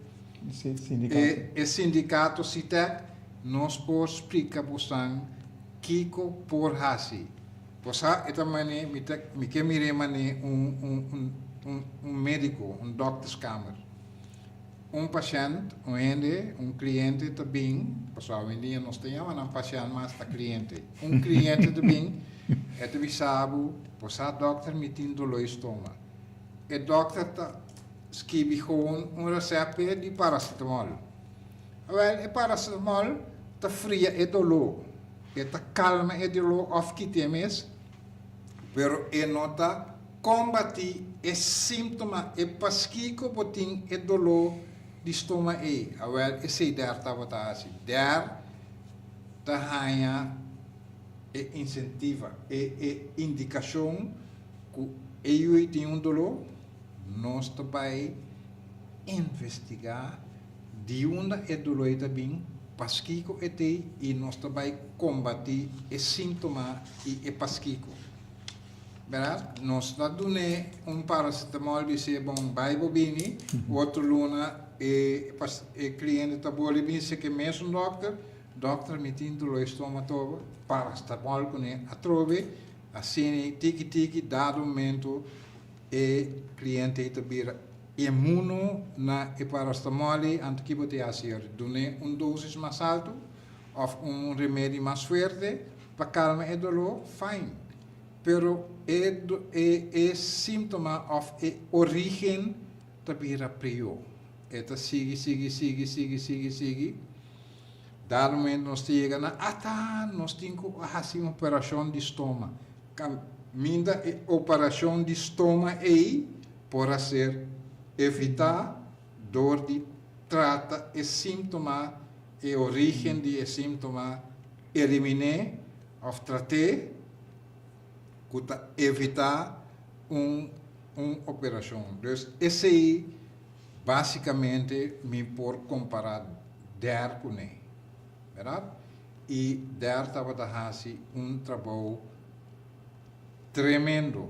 e sindikato SITEK, nos por splika bosan kiko por hasi. Bo sa e ta mane, mi ta mi ke mir'é mane un un un un médiko, un dòkterskamer. Un pashènt, un hende, un kliente ta bin, pasobra awendia nos ta yama nan pashènt mas ta kliente. Un kliente ta bin, e ta bisa bo, bo sa dòkter mi tin doló di stoma. E dòkter ta skibi gewoon un resèpt p'e di paracetamol. Awèl e paracetamol ta fria e doló, e ta kalma e doló òf kit'é mes, pero e no ta Kombatí e síntoma e paskiko bo tin e doló di stoma ei. Awèl esei Der tabata hasi. Der ta haña e insentiva, e e indikashon ku e yui tin un doló, nos ta bai investigá di unda e doló ei ta bin, paskiko e t'ei i nos ta bai kombatí e síntoma i e paskiko. Berdad? Nos ta dun'é un paracetamol bis'é bon bai bo bini, otro luna e e cliente ta boli bin seke mesun dokter, dokter mi tin dolor di stoma toba, paracetamol kuné atrobe, asina tiki tiki dado momento e cliente ei ta bira inmuno na e paracetamol ei, anto ki bo ta hasi? Dun'é un dosis mas alto of un remedi mas fuerte. Pa kalma e doló, fine. Pero e e e síntoma òf e orígen ta bira prió. E ta sigui, sigui, sigui, sigui, sigui, sigui. Dado momento nos ta yega na ata nos tin ku hasi un operashon di stoma. Kaminda e operashon di stoma ei por a ser evitá dor di trata e síntoma, e orígen di e síntoma, eliminé òf trat'é ku ta evitá un un operashon. Dus esei básikamente mi por kompará Der kuné, bèrdat? I Der tabata hasi un trabou tremendo,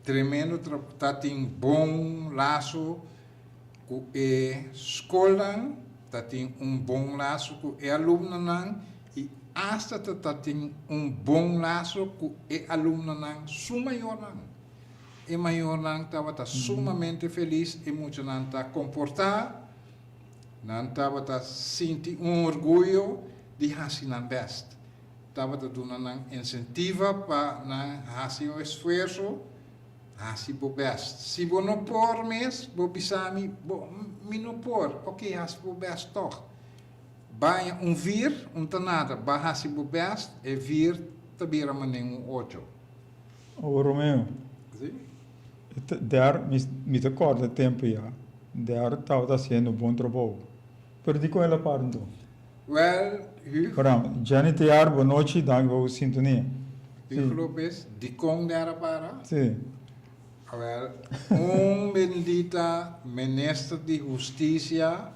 tremendo tra ta tin bon laso ku e skolnan, ta tin un bon laso ku e alumnonan i asta ta ta tin un bon laso ku e alumnonan su mayornan. E mayornan tabata sumamente felis, e muchanan ta komportá, nan tabata sinti un orguyo di hasi nan bèst. Tabata duna nan insentiva pa nan hasi un esfuerso, hasi bo bèst. Si bo no por mes, bo bisa mi, bo, mi no por, oké, hasi bo bèst tòg. Baña un vir, un ta nada, ba hasi bo bèst, e vir ta bira manera un ocho. Awor Romeo, der mi ta kòrda tempu ya, der tabata hasiendo bon trabou, pero dikon el a para anto? Wèl, Hug. Perdon, Jenny Tear, bo nochi, danki pa bo sintonia. Hug Lopez, dikon der a para? Si. Awèl, un bendita minister di hustisia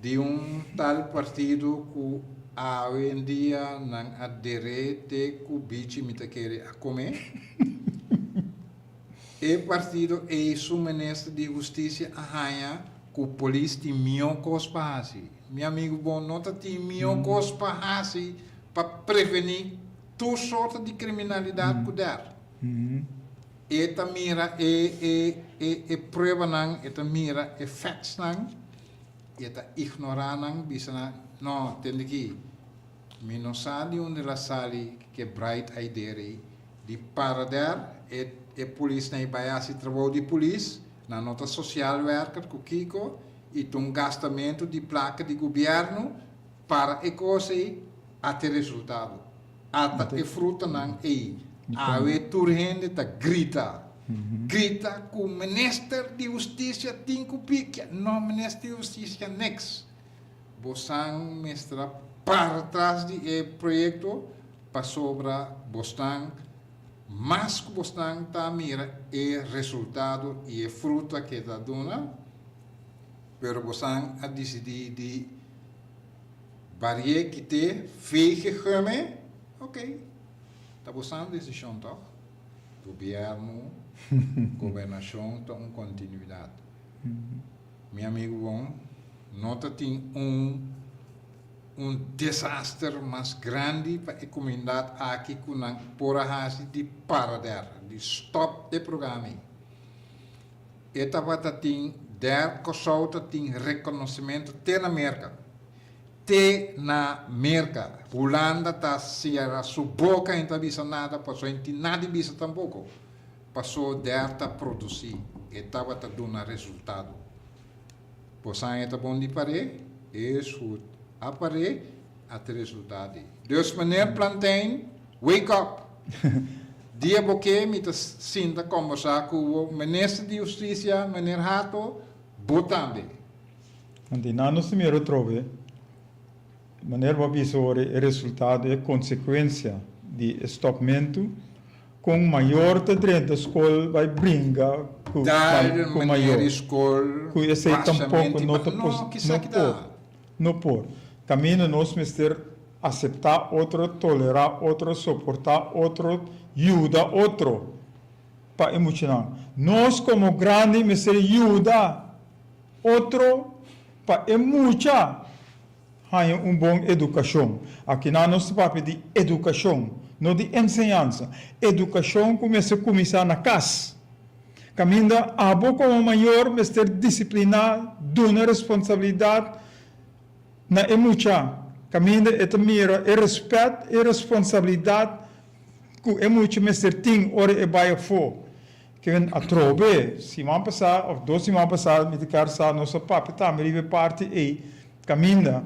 Di un tal partido ku awendia nan a der'é te ku bichi mi ta kere a kom'é. E partido ei su minister di hustisia a haña ku polis tin mihó kos pa hasi. Mi amigu bo no ta tin mihó kos pa hasi pa prevení tur sorto di kriminalidat ku der. E ta mira e e e e pruebanan, e ta mira e factsnan, i e ta ignorá nan, bisa nan, No, tende aki, mi no sa di unda el a sali ke bright idea ei di para der, e e polisnan ei bai hasi trabou di polis, nan no ta socialwerker ku kiko, i ta un gastamentu di plaka di gobièrnu para e kos ei, ata e resultado. Ata e frutanan ei. Awe tur hende ta grita. Grita ku minister di hustisia tin ku pikia. No minister di hustisia niks. Bosan mester a para tras di e proyekto pasobra bosnan mas ku bosnan ta mira e resultado i e fruta ke ta duna. Pero bosan a disidí di. Barié kité vege gume, ok, ta bo san desishon tòg? Gobièrnu, gobernashon ta un kontinuidat. Mi amigu bon, no ta tin un un desaster mas grandi pa e komunidat aki ku nan por a hasi di para der, di stòp e programa ei. E tabata tin der Kòrsou ta tin rekonosementu te na Merka. Te na Merka. Hulanda ta sera su boka en ta bisa nada paso en tin nada di bisa tampoko. Paso der ta produsi. E tabata duna resultado. Bosan e ta bon di par'é? Es goed. A par'é, a te resultado ei. Dus meneer Plantijn, wake up! Dia bo ke mi ta sinta kombersá ku bo minister di hustisia, meneer Hato, bo tambe. Anto nan nos ta mira atrobe, manera bo a bisa ora e resultado, e konsekuensia di e stòpmentu, kon mayor ta drenta skol bai bringa ku ku mayor, ku esei tampoko no ta no por, no por. Kaminda nos mester aseptá otro, tolerá otro, soportá otro, yuda otro pa e muchanan. Nos komo grandi mester yuda otro pa e mucha haña un bon edukashon. Akinan nos ta papia di edukashon, no di enseñansa. Edukashon ku mester kuminsá na kas. Kaminda abo komo mayor mester disipliná, duna responsabilidat na e mucha. Kaminda e ta mira e rèspèt i responsabilidat ku e mucha mester tin ora e bai afó. Kevin, Atrobe, siman pasá òf dos siman pasá mi ta kèr sa nos a papia tambe riba e parti ei. Kaminda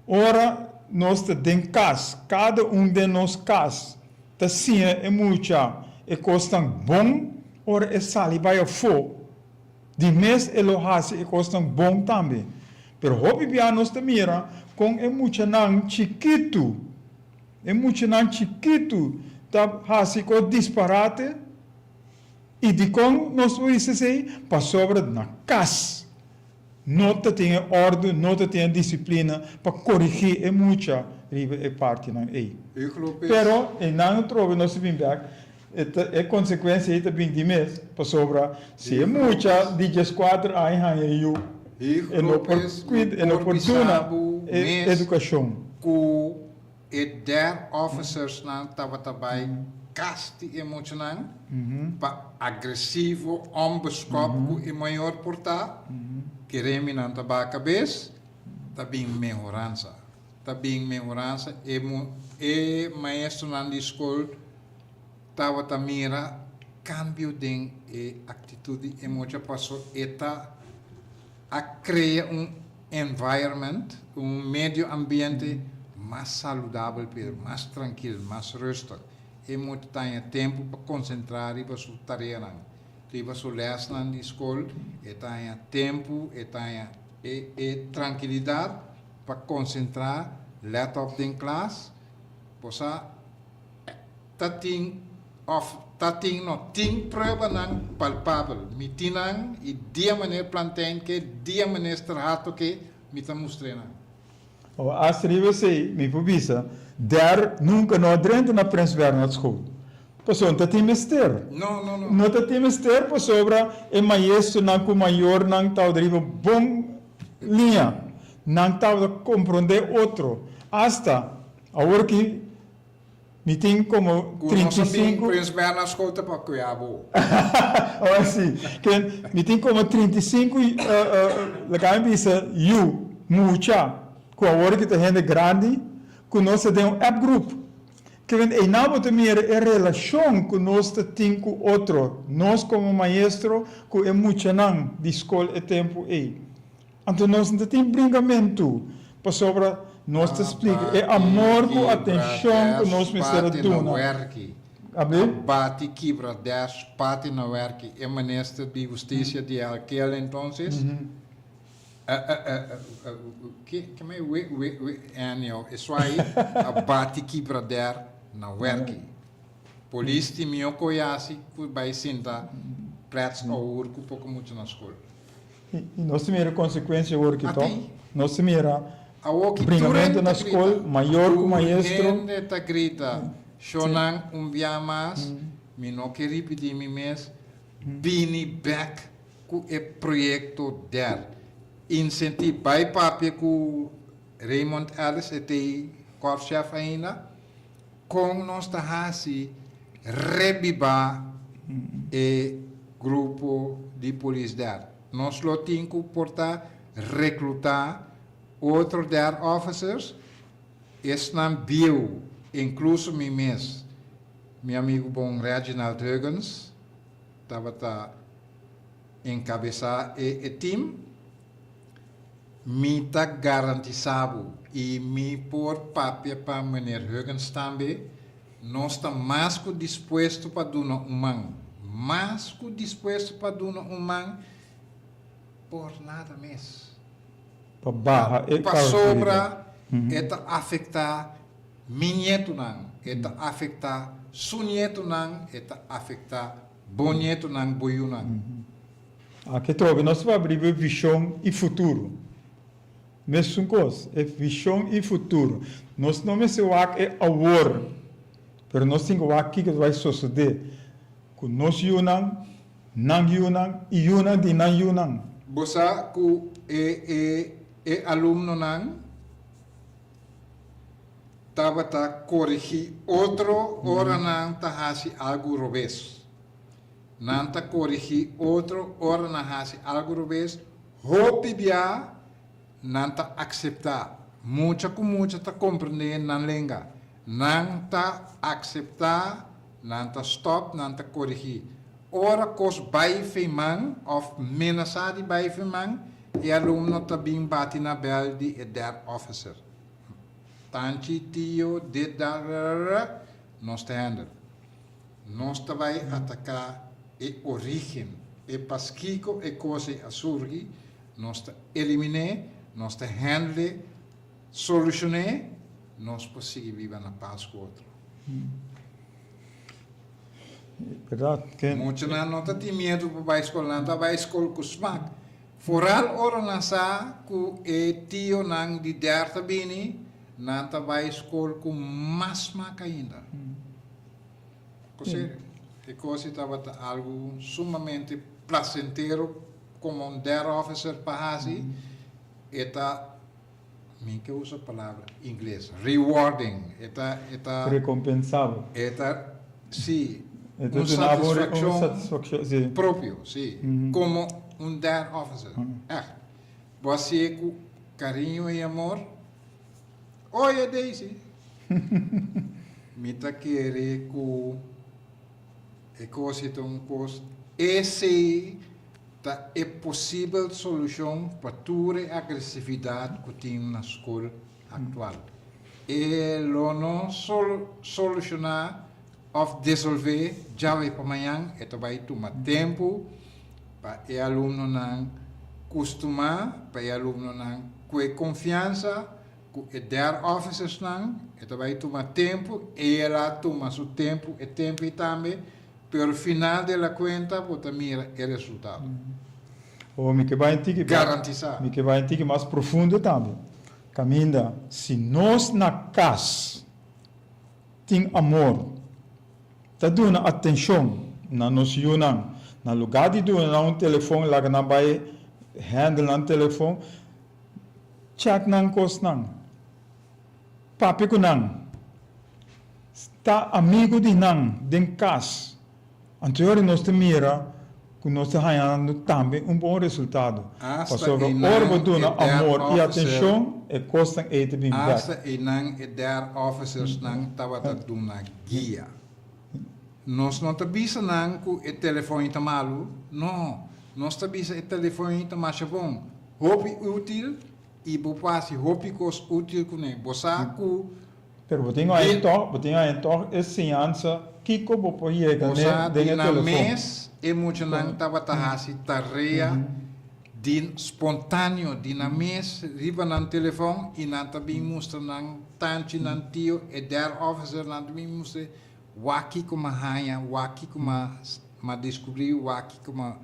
ora nos ta den kas, kada un den nos kas ta siña e mucha e kosnan bon, ora e sali bai afó, di mes e lo hasi e kosnan bon tambe. Pero hopi bia nos ta mira kon e muchanan chikitu, e muchanan chikitu ta hasi kos disparate. I dikon nos por bisa esei? Pasobra na kas no ta tin e òrdu, no ta tin e disiplina pa korigí e mucha riba e partinan ei. Pero einan atrobe nos ta bin bèk, e ta e konsekuensia ei ta bin di mes, pasobra si e mucha di dieskuater aña haña yu, e no por kuida, e no por duna e edukashon. Ku e dare officersnan tabata bai kas di e muchanan pa agresivo onbeskop ku e mayor por ta, kere mi nan ta baha kabes, ta bin mehoransa. Ta bin mehoransa e e maestronan di skol tabata mira kambio den e aktitut di e mucha paso e ta a krea un environment, un medio ambiente mas saludabel pero mas trankil, mas rustig. E mucha ta haña tempu pa konsentrá riba su tareanan, riba su lèsnan di skol, e ta haña tempu, e ta haña e e trankilidat pa konsentrá, lèt òp den klas. Bo sa ta tin òf ta tin no tin pruebanan palpabel. Mi tin nan i dia meneer Plantijn ke, dia minister Hato ke, mi ta mustr'é nan. O as riba esei mi por bisa, Der nunka no a drenta na Prins Bernhard School. Pasobra no ta tin mester. No, no, no. No ta tin mester pasobra e maestronan ku mayornan tabata riba bon liña. Nan tabata komprondé otro. Asta awor ki Mi tin como Ku nos a bin 35. Prins Bernhard School ta pa kuya bo. Oh si. Ken mi tin como 35 laga mi bisa yu, mucha, ku awor ki ta hende grandi, ku nos ta den un app group. Ke einan bo ta mira e relashon ku nos ta tin ku otro, nos como maestro ku e muchanan di skol e tempu ei. Anto nos no ta tin bringamentu, pasobra nos ta splika e amor ku atenshon ku nos mester a duna. A bati kibra des pati na werki. E minister di hustisia di alkel entonces, ke me we we we anyhow e swai a bati kibra der na werki. Polis tin mio koyasi ku bai sinta prets awor ku poko mucha na skol. I nos ta mira konsekuensia awor aki tòg. Nos ta mira bringamentu na skol, mayor ku maestro. Tur hende ta grita, Shonnan, un bia mas, mi no ke ripití mi mes, bini bèk ku e proyekto der. Insentí, bai papia ku Raymond Ellis, e ta e korpschef ainda, Kon nos ta hasi rebibá e grupo di polis der? Nos lo tin ku por ta reklutá otro der officers, esnan bieu, inkluso mi mes. Mi amigu bon Reginald Huggins tabata enkabesá e team. Mi ta garantisá bo, i mi por papia pa Meneer Huggins tambe, nos ta mas ku dispuesto pa duna un man, mas ku dispuesto pa duna un man por nada mes. Pa baha e Pasobra e ta afektá mi nietunan, e ta afektá su nietunan, e ta afektá bo nietunan, bo yunan. Aki trobe nos ta papia riba e vishon i futuro. Mesun kos, e vishon i futuro. Nos no mester wak e awor, pero nos tin ku wak kiko ta bai sosodé ku nos yunan, nan yunan i yunan di nan yunan. Bo sa ku e e e alumnonan tabata korigí otro ora nan ta hasi algu robes. Nan ta korigí otro ora nan hasi algu robes, hopi bia nan ta akseptá. Mucha ku mucha ta komprendé nan lenga. Nan ta akseptá, nan ta stòp, nan ta korigí. Ora kos bai fei man òf menasá di bai fei man, e alumno ta bin bati na bèl di e dad officer. Tanchi, tio, dit, dat, rarara, nos ta handle. Nos ta bai ataká e orígen, e paskiko e kos ei a surgi, nos ta elimin'é, nos ta handle, solushon'é, nos por sigui biba na pas ku otro. Muchanan no ta tin miedu pa bai skol, nan ta bai skol ku smak. Foral ora nan sa ku e tionan di dèr ta bini, nan ta bai skol ku mas smak ainda. Ku serio, e kos ei tabata algu sumamente plasentero komo un dèr officer pa hasi, e ta, mi ke usa palabra ingles, rewarding, e ta, e ta. Rekompensabo. E ta, si, un satisfakshon propio, si, komo un dèr officer, ègt. Bo a si'e ku kariño i amor. Oye Daisy, mi ta kere ku e kos ei ta un kos, esei ta e posibel solushon pa tur e agresividat ku tin na skol aktual. E lo no solushoná òf desolvé djawe pa mañan, e ta bai tuma tempu pa e alumnonan kustumá, pa e alumnonan ku e konfiansa ku e dare officersnan, e ta bai tuma tempu, el a tuma su tempu e tempu ei tambe, pero final de la kuenta bo ta mira e resultado. O mi ke bai un tiki Garantisá. Mi ke bai un tiki mas profundo tambe. Kaminda si nos na kas tin amor, ta duna atenshon na nos yunan, na lugá di duna nan un telefon laga nan bai handle nan telefon, check nan kosnan, papia ku nan, ta amigu di nan den kas. Anto yori nos ta mira ku nos ta hañando tambe un bon resultado. Asta Pasobra einan ora bo e duna dare amor i officer, atenshon, e kosnan ei ta bin bèk. asta einan e dare officersnan tabata duna guia. Nos no ta bisa nan ku e telefon ei ta malu, no, nos ta bisa e telefon ei ta masha bon, hopi útil i bo por hasi hopi kos útil kuné. Bo sa ku Pero bo tin haña tòg, bo tin haña tòg e siñansa kiko bo por yega Bo n'e sa den di e nan telefon. mes e muchanan tabata hasi tarea di spontaneo di nan mes riba nan telefon i nan ta bin mustra nan tanchi, nan tio, e dare officer nan ta bin mustra wak kiko m'a haña, wak kiko m'a descubri, wak kiko m'a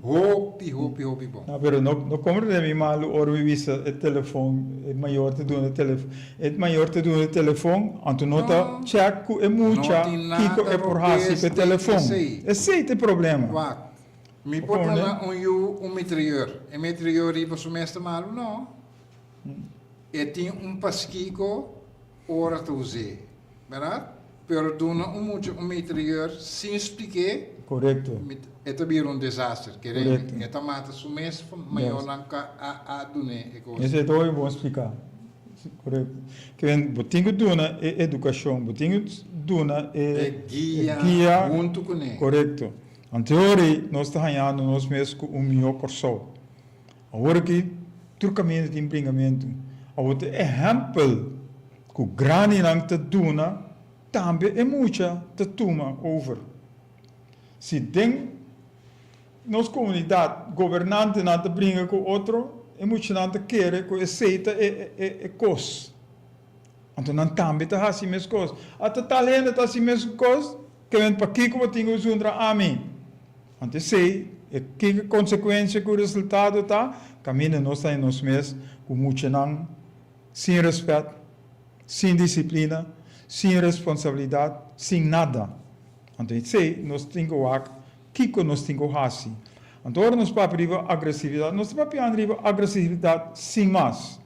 Hopi, hopi, hopi bon. No, pero no, no comprende mi malu ora mi bisa e telefon, e mayor ta duna e telefon. E mayor ta duna e telefon, anto no ta check ku e mucha No tin kiko nada e por hasi robes ku e den telefon. esei. Esei ta e problema. Wak, mi Bo por comprende? duna un yu un mitrieur. E mitrieur riba su mes ta malu? No. E tin un paskiko ora ta us'é, berdad? Pero duna un mucha un mitrieur sin splik'é, Korekto. e ta bira un desaster. Kere Korekto. e ta mata su mes mayornan ku a a dun'é e kos. Esei ta hopi bon spliká. Korekto. Ke men bo tin ku duna e edukashon, bo tin ku duna e E guia guia. huntu kuné. Korekto. Anteori nos ta hañando nos mes ku un mihó Kòrsou. Awor aki tur kaminda tin bringamentu. Awor ta ehèmpel ku grandinan ta duna tambe e mucha ta tuma over. Si den nos komunidat gobernantenan ta bringa ku otro, e muchanan ta kere ku esei ta e kos. Anto nan tambe ta hasi meskos. Ata tal hende ta hasi mesun kos, ke men pakiko bo tin ku zundra ami? Anto esei, e kiko konsekuensia ku resultado ta? Kaminda nos ta den nos mes ku muchanan sin rèspèt, sin disiplina, sin responsabilidat, sin nada. Anto esei nos tin ku wak kiko nos tin ku hasi. Anto ora nos papia riba agresividat, nos ta papiando riba agresividat sin mas.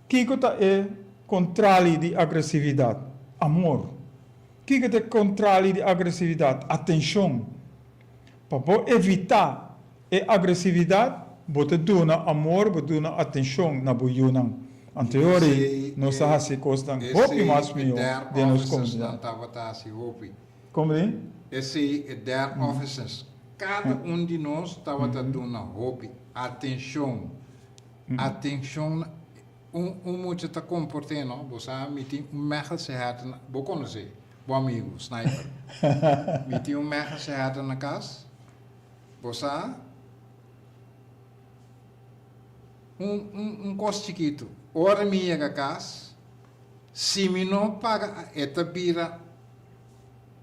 Kiko ta e kontrali di agresividat? Amor. Kiko ta e kontrali di agresividat? Atenshon. Pa bo evitá e agresividat, bo ta duna amor, bo duna atenshon na bo yunan. Anteori nos a hasi kosnan hopi mas mihó den nos komunidat. Tabata hasi hopi. Kon di? Esei e derde officers. Kada un di nos tabata duna hopi atenshon. Atenshon un un mucha ta komport'é no. Bo sa mi tin un Mechelse herder na, bo konosé, bo amigu Sniper. Mi tin un Mechelse herder na kas. Bo sa un un un kos chikitu. Ora mi yega kas, si mi no paga e ta bira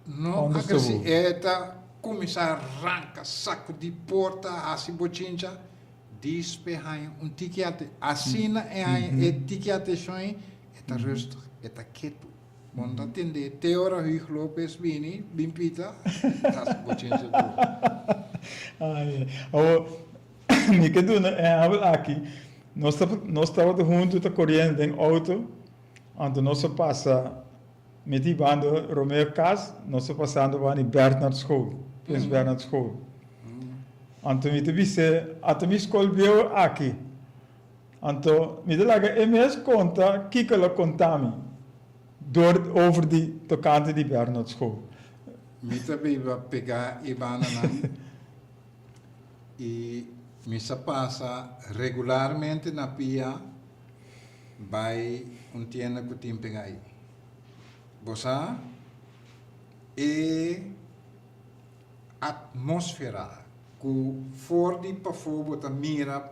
no agresi, e ta kuminsá ranka sakudí porta, hasi bochincha, dispe haña un tiki ate, asina e haña e tiki ateshon ei, e ta rustig, e ta ketu. Bo no ta tende te ora Huig Lopez bini, bin pita, hasi bochincha tur. Ai, awor mi ke duna ehèmpel aki, nos ta nos tabata huntu ta koriendo den outo, anto nos a pasa meti banda Romeo kas, nos a pasando banda di Bernard school, Prins Bernard school. Anto mi ta bis'é, ata mi skol bieu aki. Anto mi ta laga e mes konta kiko el a konta mi dor over di tokante di Bernard school. Mi ta biba pegá e bandanan i mi sa pasa regularmente na pia bai un tienda ku tin pegá ei. Bo sa e atmósfera ku for di pafó bo ta mira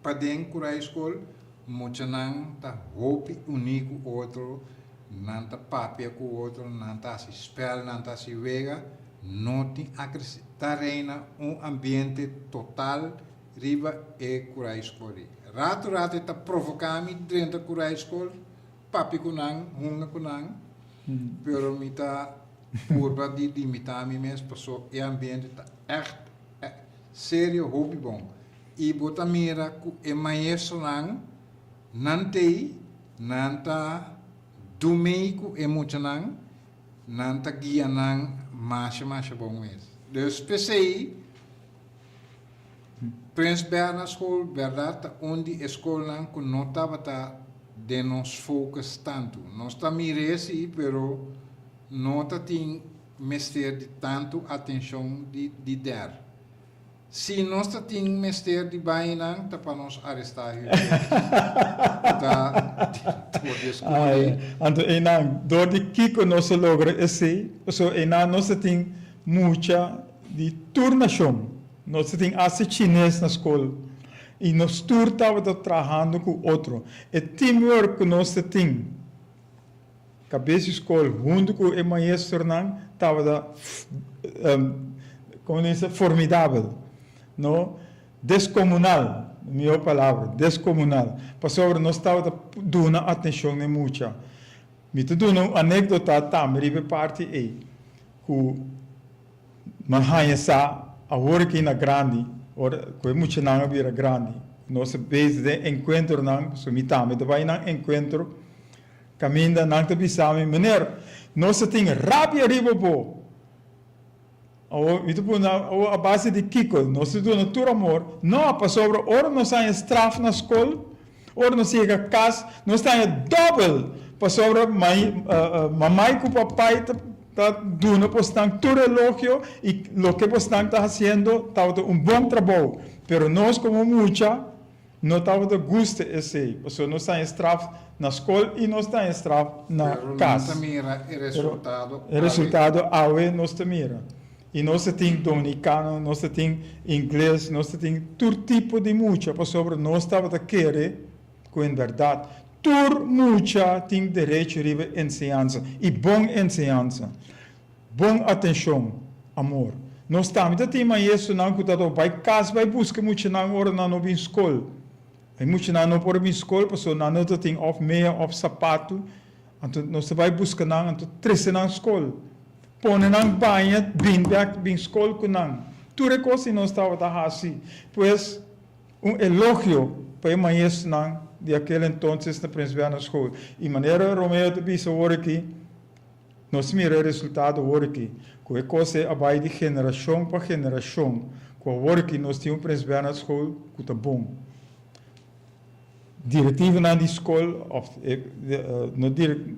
paden ku raiskol, muchanan ta hopi uní ku otro, nan ta papia ku otro, nan ta hasi spèl, nan ta hasi wega, no tin agresi, ta reina un ambiente total riba e kuraiskol ei. Ratu ratu e ta provoká mi drenta kuraiskol, papia ku nan, hunga ku nan, pero mi ta purba di limitá mi mes paso e ambiente ta ègt serio hopi bon. I bo ta mira ku e maestronan nan t'ei, nan ta dumei ku e muchanan, nan ta guia nan masha masha bon mes. Dus p'esei Prins Bernhard School bèrdat ta un di e skolnan ku no tabata den nos focus tantu. Nos ta mir'é si, pero no ta tin mester di tantu atenshon di dèr. Si nos ta tin mester di bainan ta pa nos arestá Hugo ku ta director di e skol ei. Anto einan dor di kiko nos a logra esei? Pasobra einan nos ta tin mucha di tur nashon. Nos ta tin asta chines na skol i nos tur tabata trahando ku otro. E teamwork ku nos ta tin Kabes di skol huntu ku e maestronan tabata komo ta bisa formidabel, no? Deskomunal, mihó palabra, deskomunal. Pasobra nos tabata duna atenshon na e mucha. Mi ta duna un anekdota tambe riba e parti ei ku Mi a haña sa awor aki na grandi, ora ku e muchanan a bira grandi, nos a bezig den enkuentronan, pasobra mi tambe ta bai nan enkuentro, kaminda nan ta bisa mi, Meneer, nos a tin rabia riba bo! Awor mi ta puntra, awor a base di kiko? Nos ta duna tur amor? No, pasobra ora nos haña straf na skol, ora nos yega kas, nos ta haña dòbel, pasobra mamai ku papai ta Ta duna bosnan tur elogio y loke bosnan ta haciendo tabata un bon trabou, pero nos como mucha no tabata gusta esey, pasobra nos ta haña straf na scol y nos ta haña straf na Pero cas. nan ta mira e resultado E resultado awe nos ta mira. Y nos ta tin dominicano, nos ta tin ingles, nos ta tin tur tipo di mucha, pasobra nos tabata kere cu en berdad Tur mucha tin derecho riba enseñansa y bon enseñansa, bon atencion, amor. Nos tambe ta tin maestronan cu ta bai cas bai busca muchanan ora nan no bin scol. E muchanan no por bin scol pasobra nan no ta tin of mea of sapatu, anto nos ta bai busca nan anto trece nan scol. Pone nan baña bin bek bin scol cu nan. Tur e cos di nos tabata haci. Pues. Un elogio pa e maestronan di aquel entonces na Prins Bernhard School. Y manera Romeo ta bisa awor aki, nos mira e resultado awor aki, cu e cos ei a bay di generacion pa generacion, cu awor aki nos tin un Prins Bernhard School cu ta bon. Directivonan di skol of no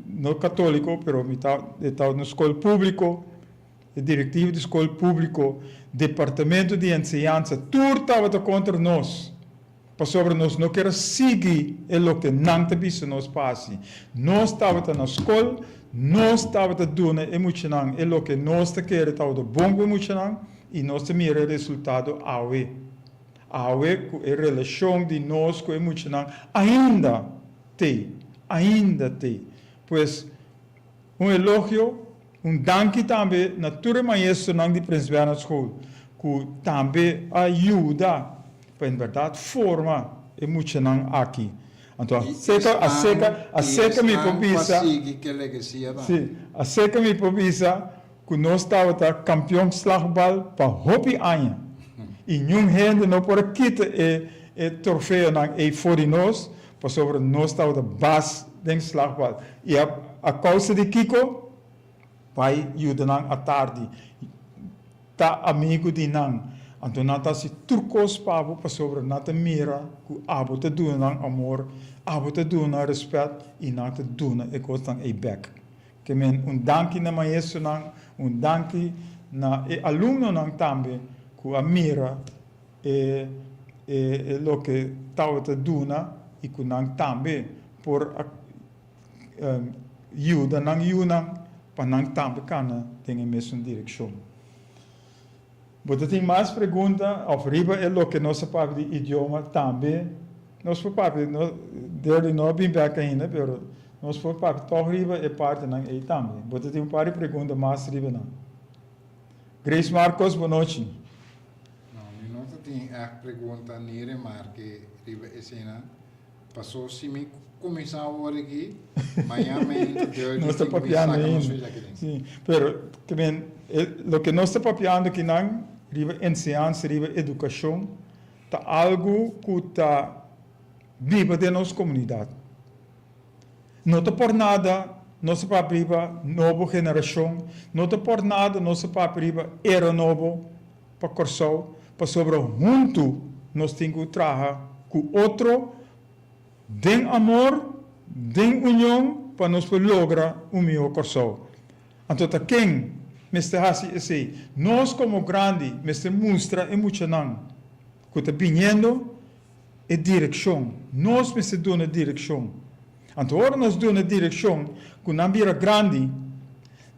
no catolico pero mi ta e ta un skol publico, e directivo di skol publico, departamento di enseñansa tur tabata contra nos pasobra nos no kier a sigui e loke nan ta bisa nos pa haci. Nos tabata na skol, nos tabata duna e muchanan e loke nos ta kere tabata bon pa e muchanan y nos ta mira e resultado awe. Awe ku e relashon di nos ku e muchanan ainda t'ei, ainda t'ei. Pues, un elogio, un danki tambe na tur e maestronan di Prins Bernhard School ku tambe a yuda pa en bèrdat forma e muchanan aki. Anto aseka, aseka, aseka mi por bisa, si, aseka mi por bisa ku nos tabata kampion slagbal pa hopi aña i niun hende no por a kita e e trofeonan ei for di nos pasobra nos tabata bas den slagbal. I a a kousa di kiko? Bai yuda nan atardi, ta amigu di nan. Anto nan ta hasi tur kos pa bo pasobra nan ta mira ku abo ta duna nan amor, abo ta duna nan rèspèt i nan ta duna e kosnan ei bèk. Ke men un danki na maestronan, un danki na e alumnonan tambe ku a mira e e loke tabata duna i ku nan tambe por a yuda nan yunan pa nan tambe kana den e mesun direkshon. Bo ta tin mas pregunta of riba e loke nos a papia di idioma tambe nos por papia no Derly no a bin bek ainda pero nos por papia tog riba e partinan ei tambe. Bo ta tin un par di pregunta mas riba nan. Grace Marcos bonochi. No, mi no ta tin ègt pregunta ni remarke riba eseinan. Paso si mi cuminsa awor aki, mañan mainta deur Nos ta di tin mi papiando saca nos ainda. fecha aki den. Sí, pero te men, e, loke nos ta papiando akinan riba enseñansa, riba educacion, ta algo cu ta biba den nos comunidad. No ta por nada nos ta papia riba nobo generacion, no ta por nada nos ta papia riba era nobo pa Kòrsou, pasobra huntu nos tin ku traha ku otro den amor, den union pa nos por logra un mihó Kòrsou. Anto ta ken mester hasi esei? Nos komo grandi mester mustra e muchanan ku ta biniendo e direkshon. Nos mester duna direkshon. Anto ora nos duna direkshon ku nan bira grandi,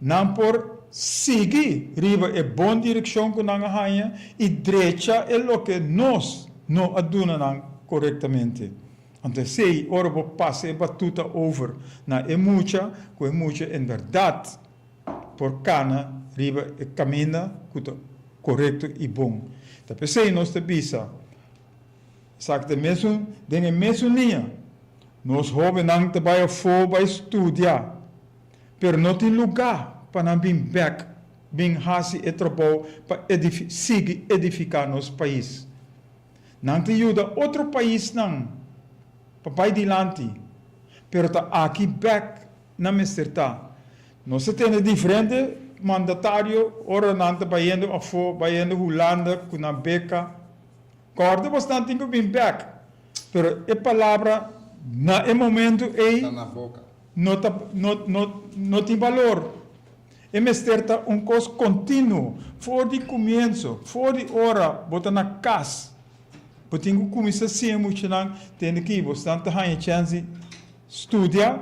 nan por sigui riba e bon direkshon ku nan a haña i drecha e loke nos no a duna nan korektamente. Anto esei ora bo pasa e batuta over na e mucha, ku e mucha en bèrdat por kana riba e kaminda ku ta korekto i bon. Ta p'esei nos ta bisa. Esaki ta e mesun, den e mesun liña. Nos hóbennan ta bai afó bai studia, pero no tin lugá pa nan bin bèk bin hasi e trabou pa edifi sigui edifiká nos pais. Nan ta yuda otro paisnan pa bai dilanti, pero ta aki bèk nan mester ta. Nos ta tene diferente mandatario ora nan ta bayendo afó, bayendo Hulanda ku nan beka. Kòrda bosnan tin ku bin bèk. Pero e palabra na e momentu ei Ta na boka. no ta no no no tin balor. E mester ta un kos kontinuo, for di kumienso, for di ora bo ta na kas. Bo tin ku kuminsá siña muchanan tende ki bosnan ta haña chèns di studia,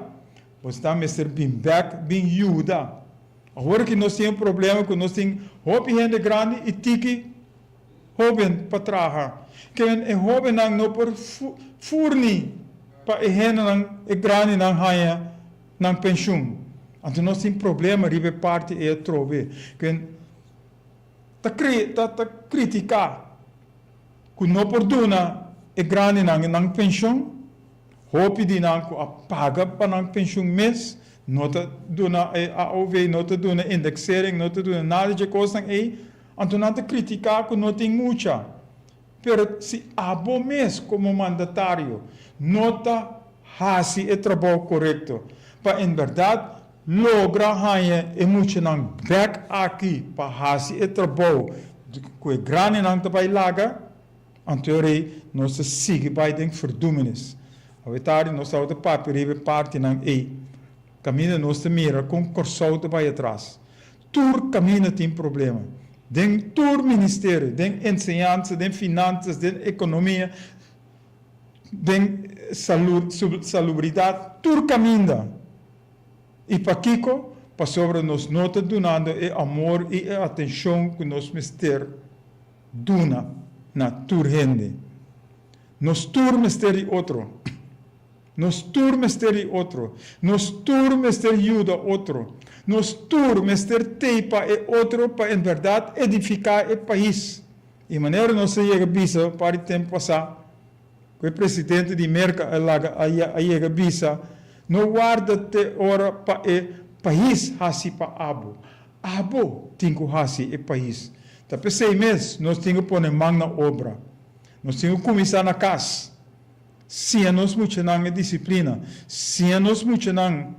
bosnan mester bin bèk bin yuda. Awor ki nos tin e problema ku nos tin hopi hende grandi i tiki Hoben pa traha. Ken e hobennan no por furni pa e hendenan, e grandinan haña nan penshun. Anto nos tin problema riba e parti ei atrobe. Ken ta ta ta kritiká ku no por duna e grandinan nan penshun. Hopi di nan ku a paga pa nan penshun mes no ta duna e AOW, no ta duna indexering, no ta duna nada dje kosnan ei. Anto nan ta kritiká ku no tin mucha. Pero si abo mes komo mandatario no ta hasi e trabou korekto pa en bèrdat logra haña e muchanan bèk aki pa hasi e trabou ku e grandinan ta bai laga, anto rei nos ta sigui bai den verdoemenis. Awe tardi nos tabata papia riba e partinan ei. Kaminda nos ta mira kon Kòrsou ta bai atras. Tur kaminda tin problema. Den tur ministerio, den enseñansa, den finansas, den ekonomia, den salud, salubridat, tur kaminda. I pakiko? Pasobra nos no ta dunando e amor i e atenshon ku nos mester duna na tur hende. Nos tur mester di otro. Nos tur mester di otro. Nos tur mester yuda otro. Nos tur mester tei pa e otro pa en bèrdat edifiká e pais. I manera nos a yega bisa un par di tempu pasá, ku e presidente di Merka a laga a yega bisa, No warda te ora pa e pais hasi pa abo. Abo tin ku hasi e pais. Ta p'esei mes nos tin ku pone man na obra. Nos tin ku kuminsá na kas. Siña nos muchanan e disiplina. Siña nos muchanan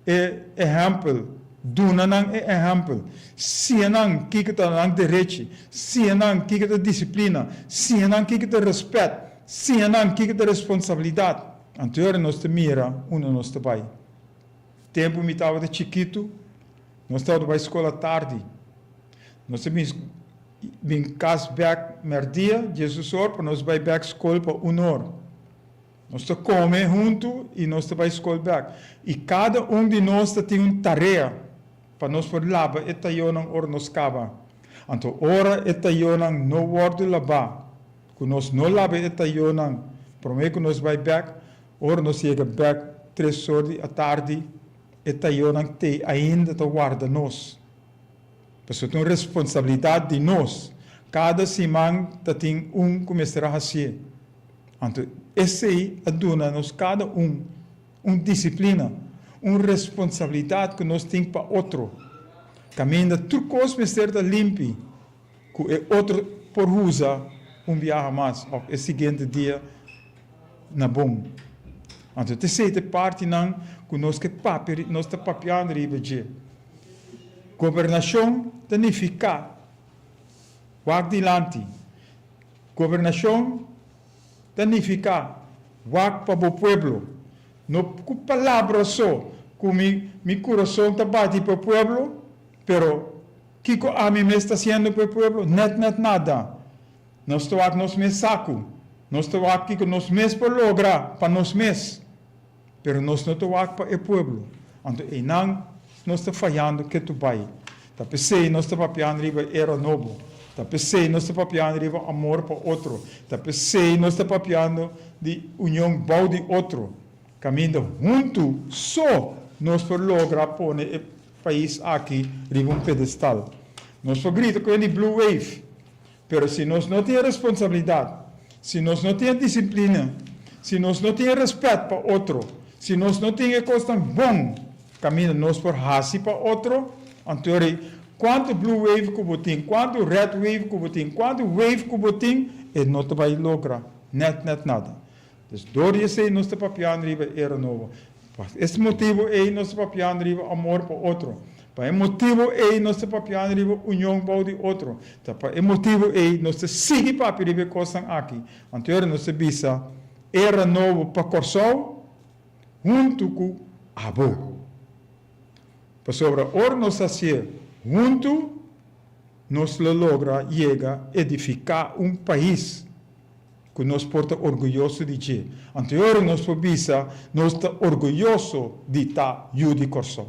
e ehèmpel. Duna nan e ehèmpel. Siña nan kiko ta nan derechi. Siña nan kiko ta disiplina. Siña nan kiko ta rèspèt. Siña nan kiko ta responsabilidat. Anto ora nos ta mira unda nos ta bai. Tempu mi tabata chikitu, nos tabata bai skola tardi. Nos ta bin bin kas bèk mèrdia, diesdos or, pa nos bai bèk skol pa un or. Nos ta kome huntu i nos ta bai skol bèk. I kada un di nos ta tin un tarea pa nos por laba e tayónan ora nos kaba. Anto ora e tayónan no wòrdu labá, ku nos no laba e tayónan promé ku nos bai bèk, ora nos yega bèk tres or di atardi, e tayónan t'ei ainda ta warda nos. Pasobra ta un responsabilidat di nos. Kada siman ta tin un ku mester a hasié. Anto esei a duna nos kada un un disiplina, un responsabilidat ku nos tin pa otro. Kaminda tur kos mester ta limpi ku e otro por usa un biaha mas òf e siguiente dia na bon. Anto t'esei ta e partinan ku nos ke papia, nos ta papiando riba dje. Gobernashon ta nifiká wak dilanti. Gobernashon ta nifiká wak pa bo pueblo. No ku palabra so ku mi mi kurason ta bati pa e pueblo, pero kiko ami mes ta hasiendo pa e pueblo? Nèt nèt nada. Nos ta wak nos mes saku. Nos ta wak kiko nos mes por logra pa nos mes. Pero nos no ta wak pa e pueblo. Anto einan nos ta fayando ketu bai. Ta p'esei nos ta papiando riba e era nobo. Ta p'esei nos ta papiando riba amor pa otro. Ta p'esei nos ta papiando di union bou di otro. Kaminda huntu so nos por logra pone e pais aki riba un pedestal. Nos por grita ku e di Blue Wave. Pero si nos no tin e responsabilidad, si nos no tin e disciplina, si nos no tin e respet pa otro, si nos no tin e cosnan bon caminda nos por haci pa otro, anto rei cuanto blue wave cu bo tin, cuanto red wave cu bo tin, cuanto wave cu bo tin, e no ta bay logra net net nada. Dus dor di esei nos ta papiando riba e era nobo. Pa es motibu ei nos ta papiando riba amor pa otro. Pa e motibu ei nos ta papiando riba union bou di otro. Ta pa e motibu ei nos ta sigui papia riba e kosnan aki. Anto ora nos ta bisa era nobo pa Kòrsou huntu ku abo. Pasobra ora nos hasié huntu nos lo logra yega edifiká un pais. Ku nos por ta orguyoso di dje. Anto e ora nos por bisa, nos ta orguyoso di ta yu di Kòrsou.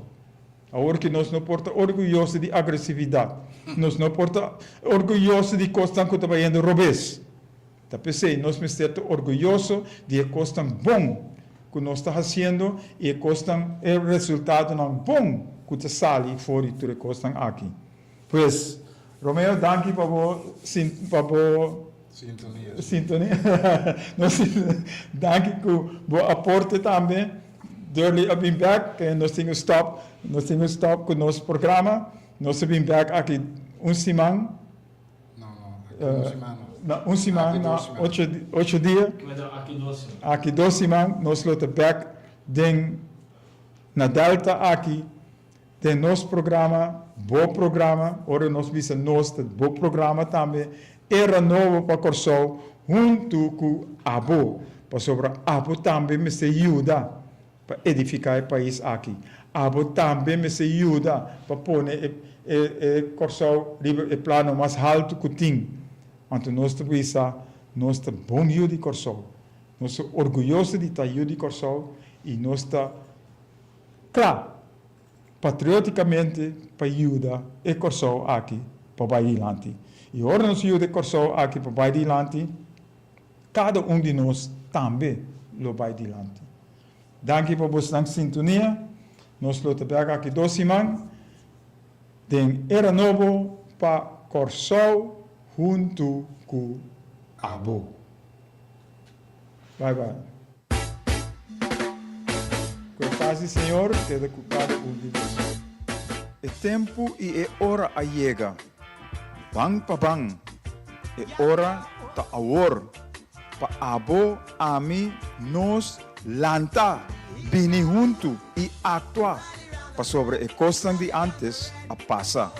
Awor ki nos no por ta orguyoso di agresividat. Nos no por ta orguyoso di kosnan ku ta bayendo robes. Ta p'esei nos mester ta orguyoso di e kosnan bon ku nos ta hasiendo i e kosnan, e resultadonan bon ku ta sali for di tur e kosnan aki. Pues, Romeo danki pa bo pa bo Sintonia. Sintonia. Nos danki ku bo aporte tambe. Durley a bin bek, ke nos tin ku stop, nos tin ku stop ku nos programa. Nos a bin bek aki un siman. No, no, aki un siman no. Na un siman, na ocho, ocho dia. Aki dos siman. Aki dos siman nos lo ta bek den na Delta aki. Den nos programa, bo programa, ora nos bisa nos ta bo programa tambe, Era Nobo pa Kòrsou huntu ku abo. Pasobra abo tambe mester yuda pa edifiká e pais aki. Abo tambe mester yuda pa pone e e e Kòrsou riba e plano mas haltu ku tin. Anto nos ta bisa nos ta bon yu di Kòrsou. Nos ta orguyoso di ta yu di Kòrsou i nos ta kla patriotikamente pa yuda e Kòrsou aki pa bai dilanti. I ora nos yuda e Kòrsou aki pa bai dilanti, kada un di nos tambe lo bai dilanti. Danki pa bosnan sintonia. Nos lo ta bek aki dos siman den Era Nobo pa Kòrsou huntu ku abo. Bye bye. Ku e pas di Señor keda ku kada un di boso. E tempu i e ora a yega. Ban pa ban. E ora ta awor. Pa abo, ami, nos, lanta, bini huntu i aktua, pasobra e kosnan di ántes a pasa.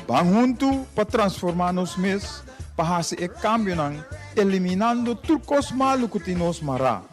Ban huntu pa transformá nos mes, pa hasi e kambionan, eliminando tur kos malu ku tin nos mará.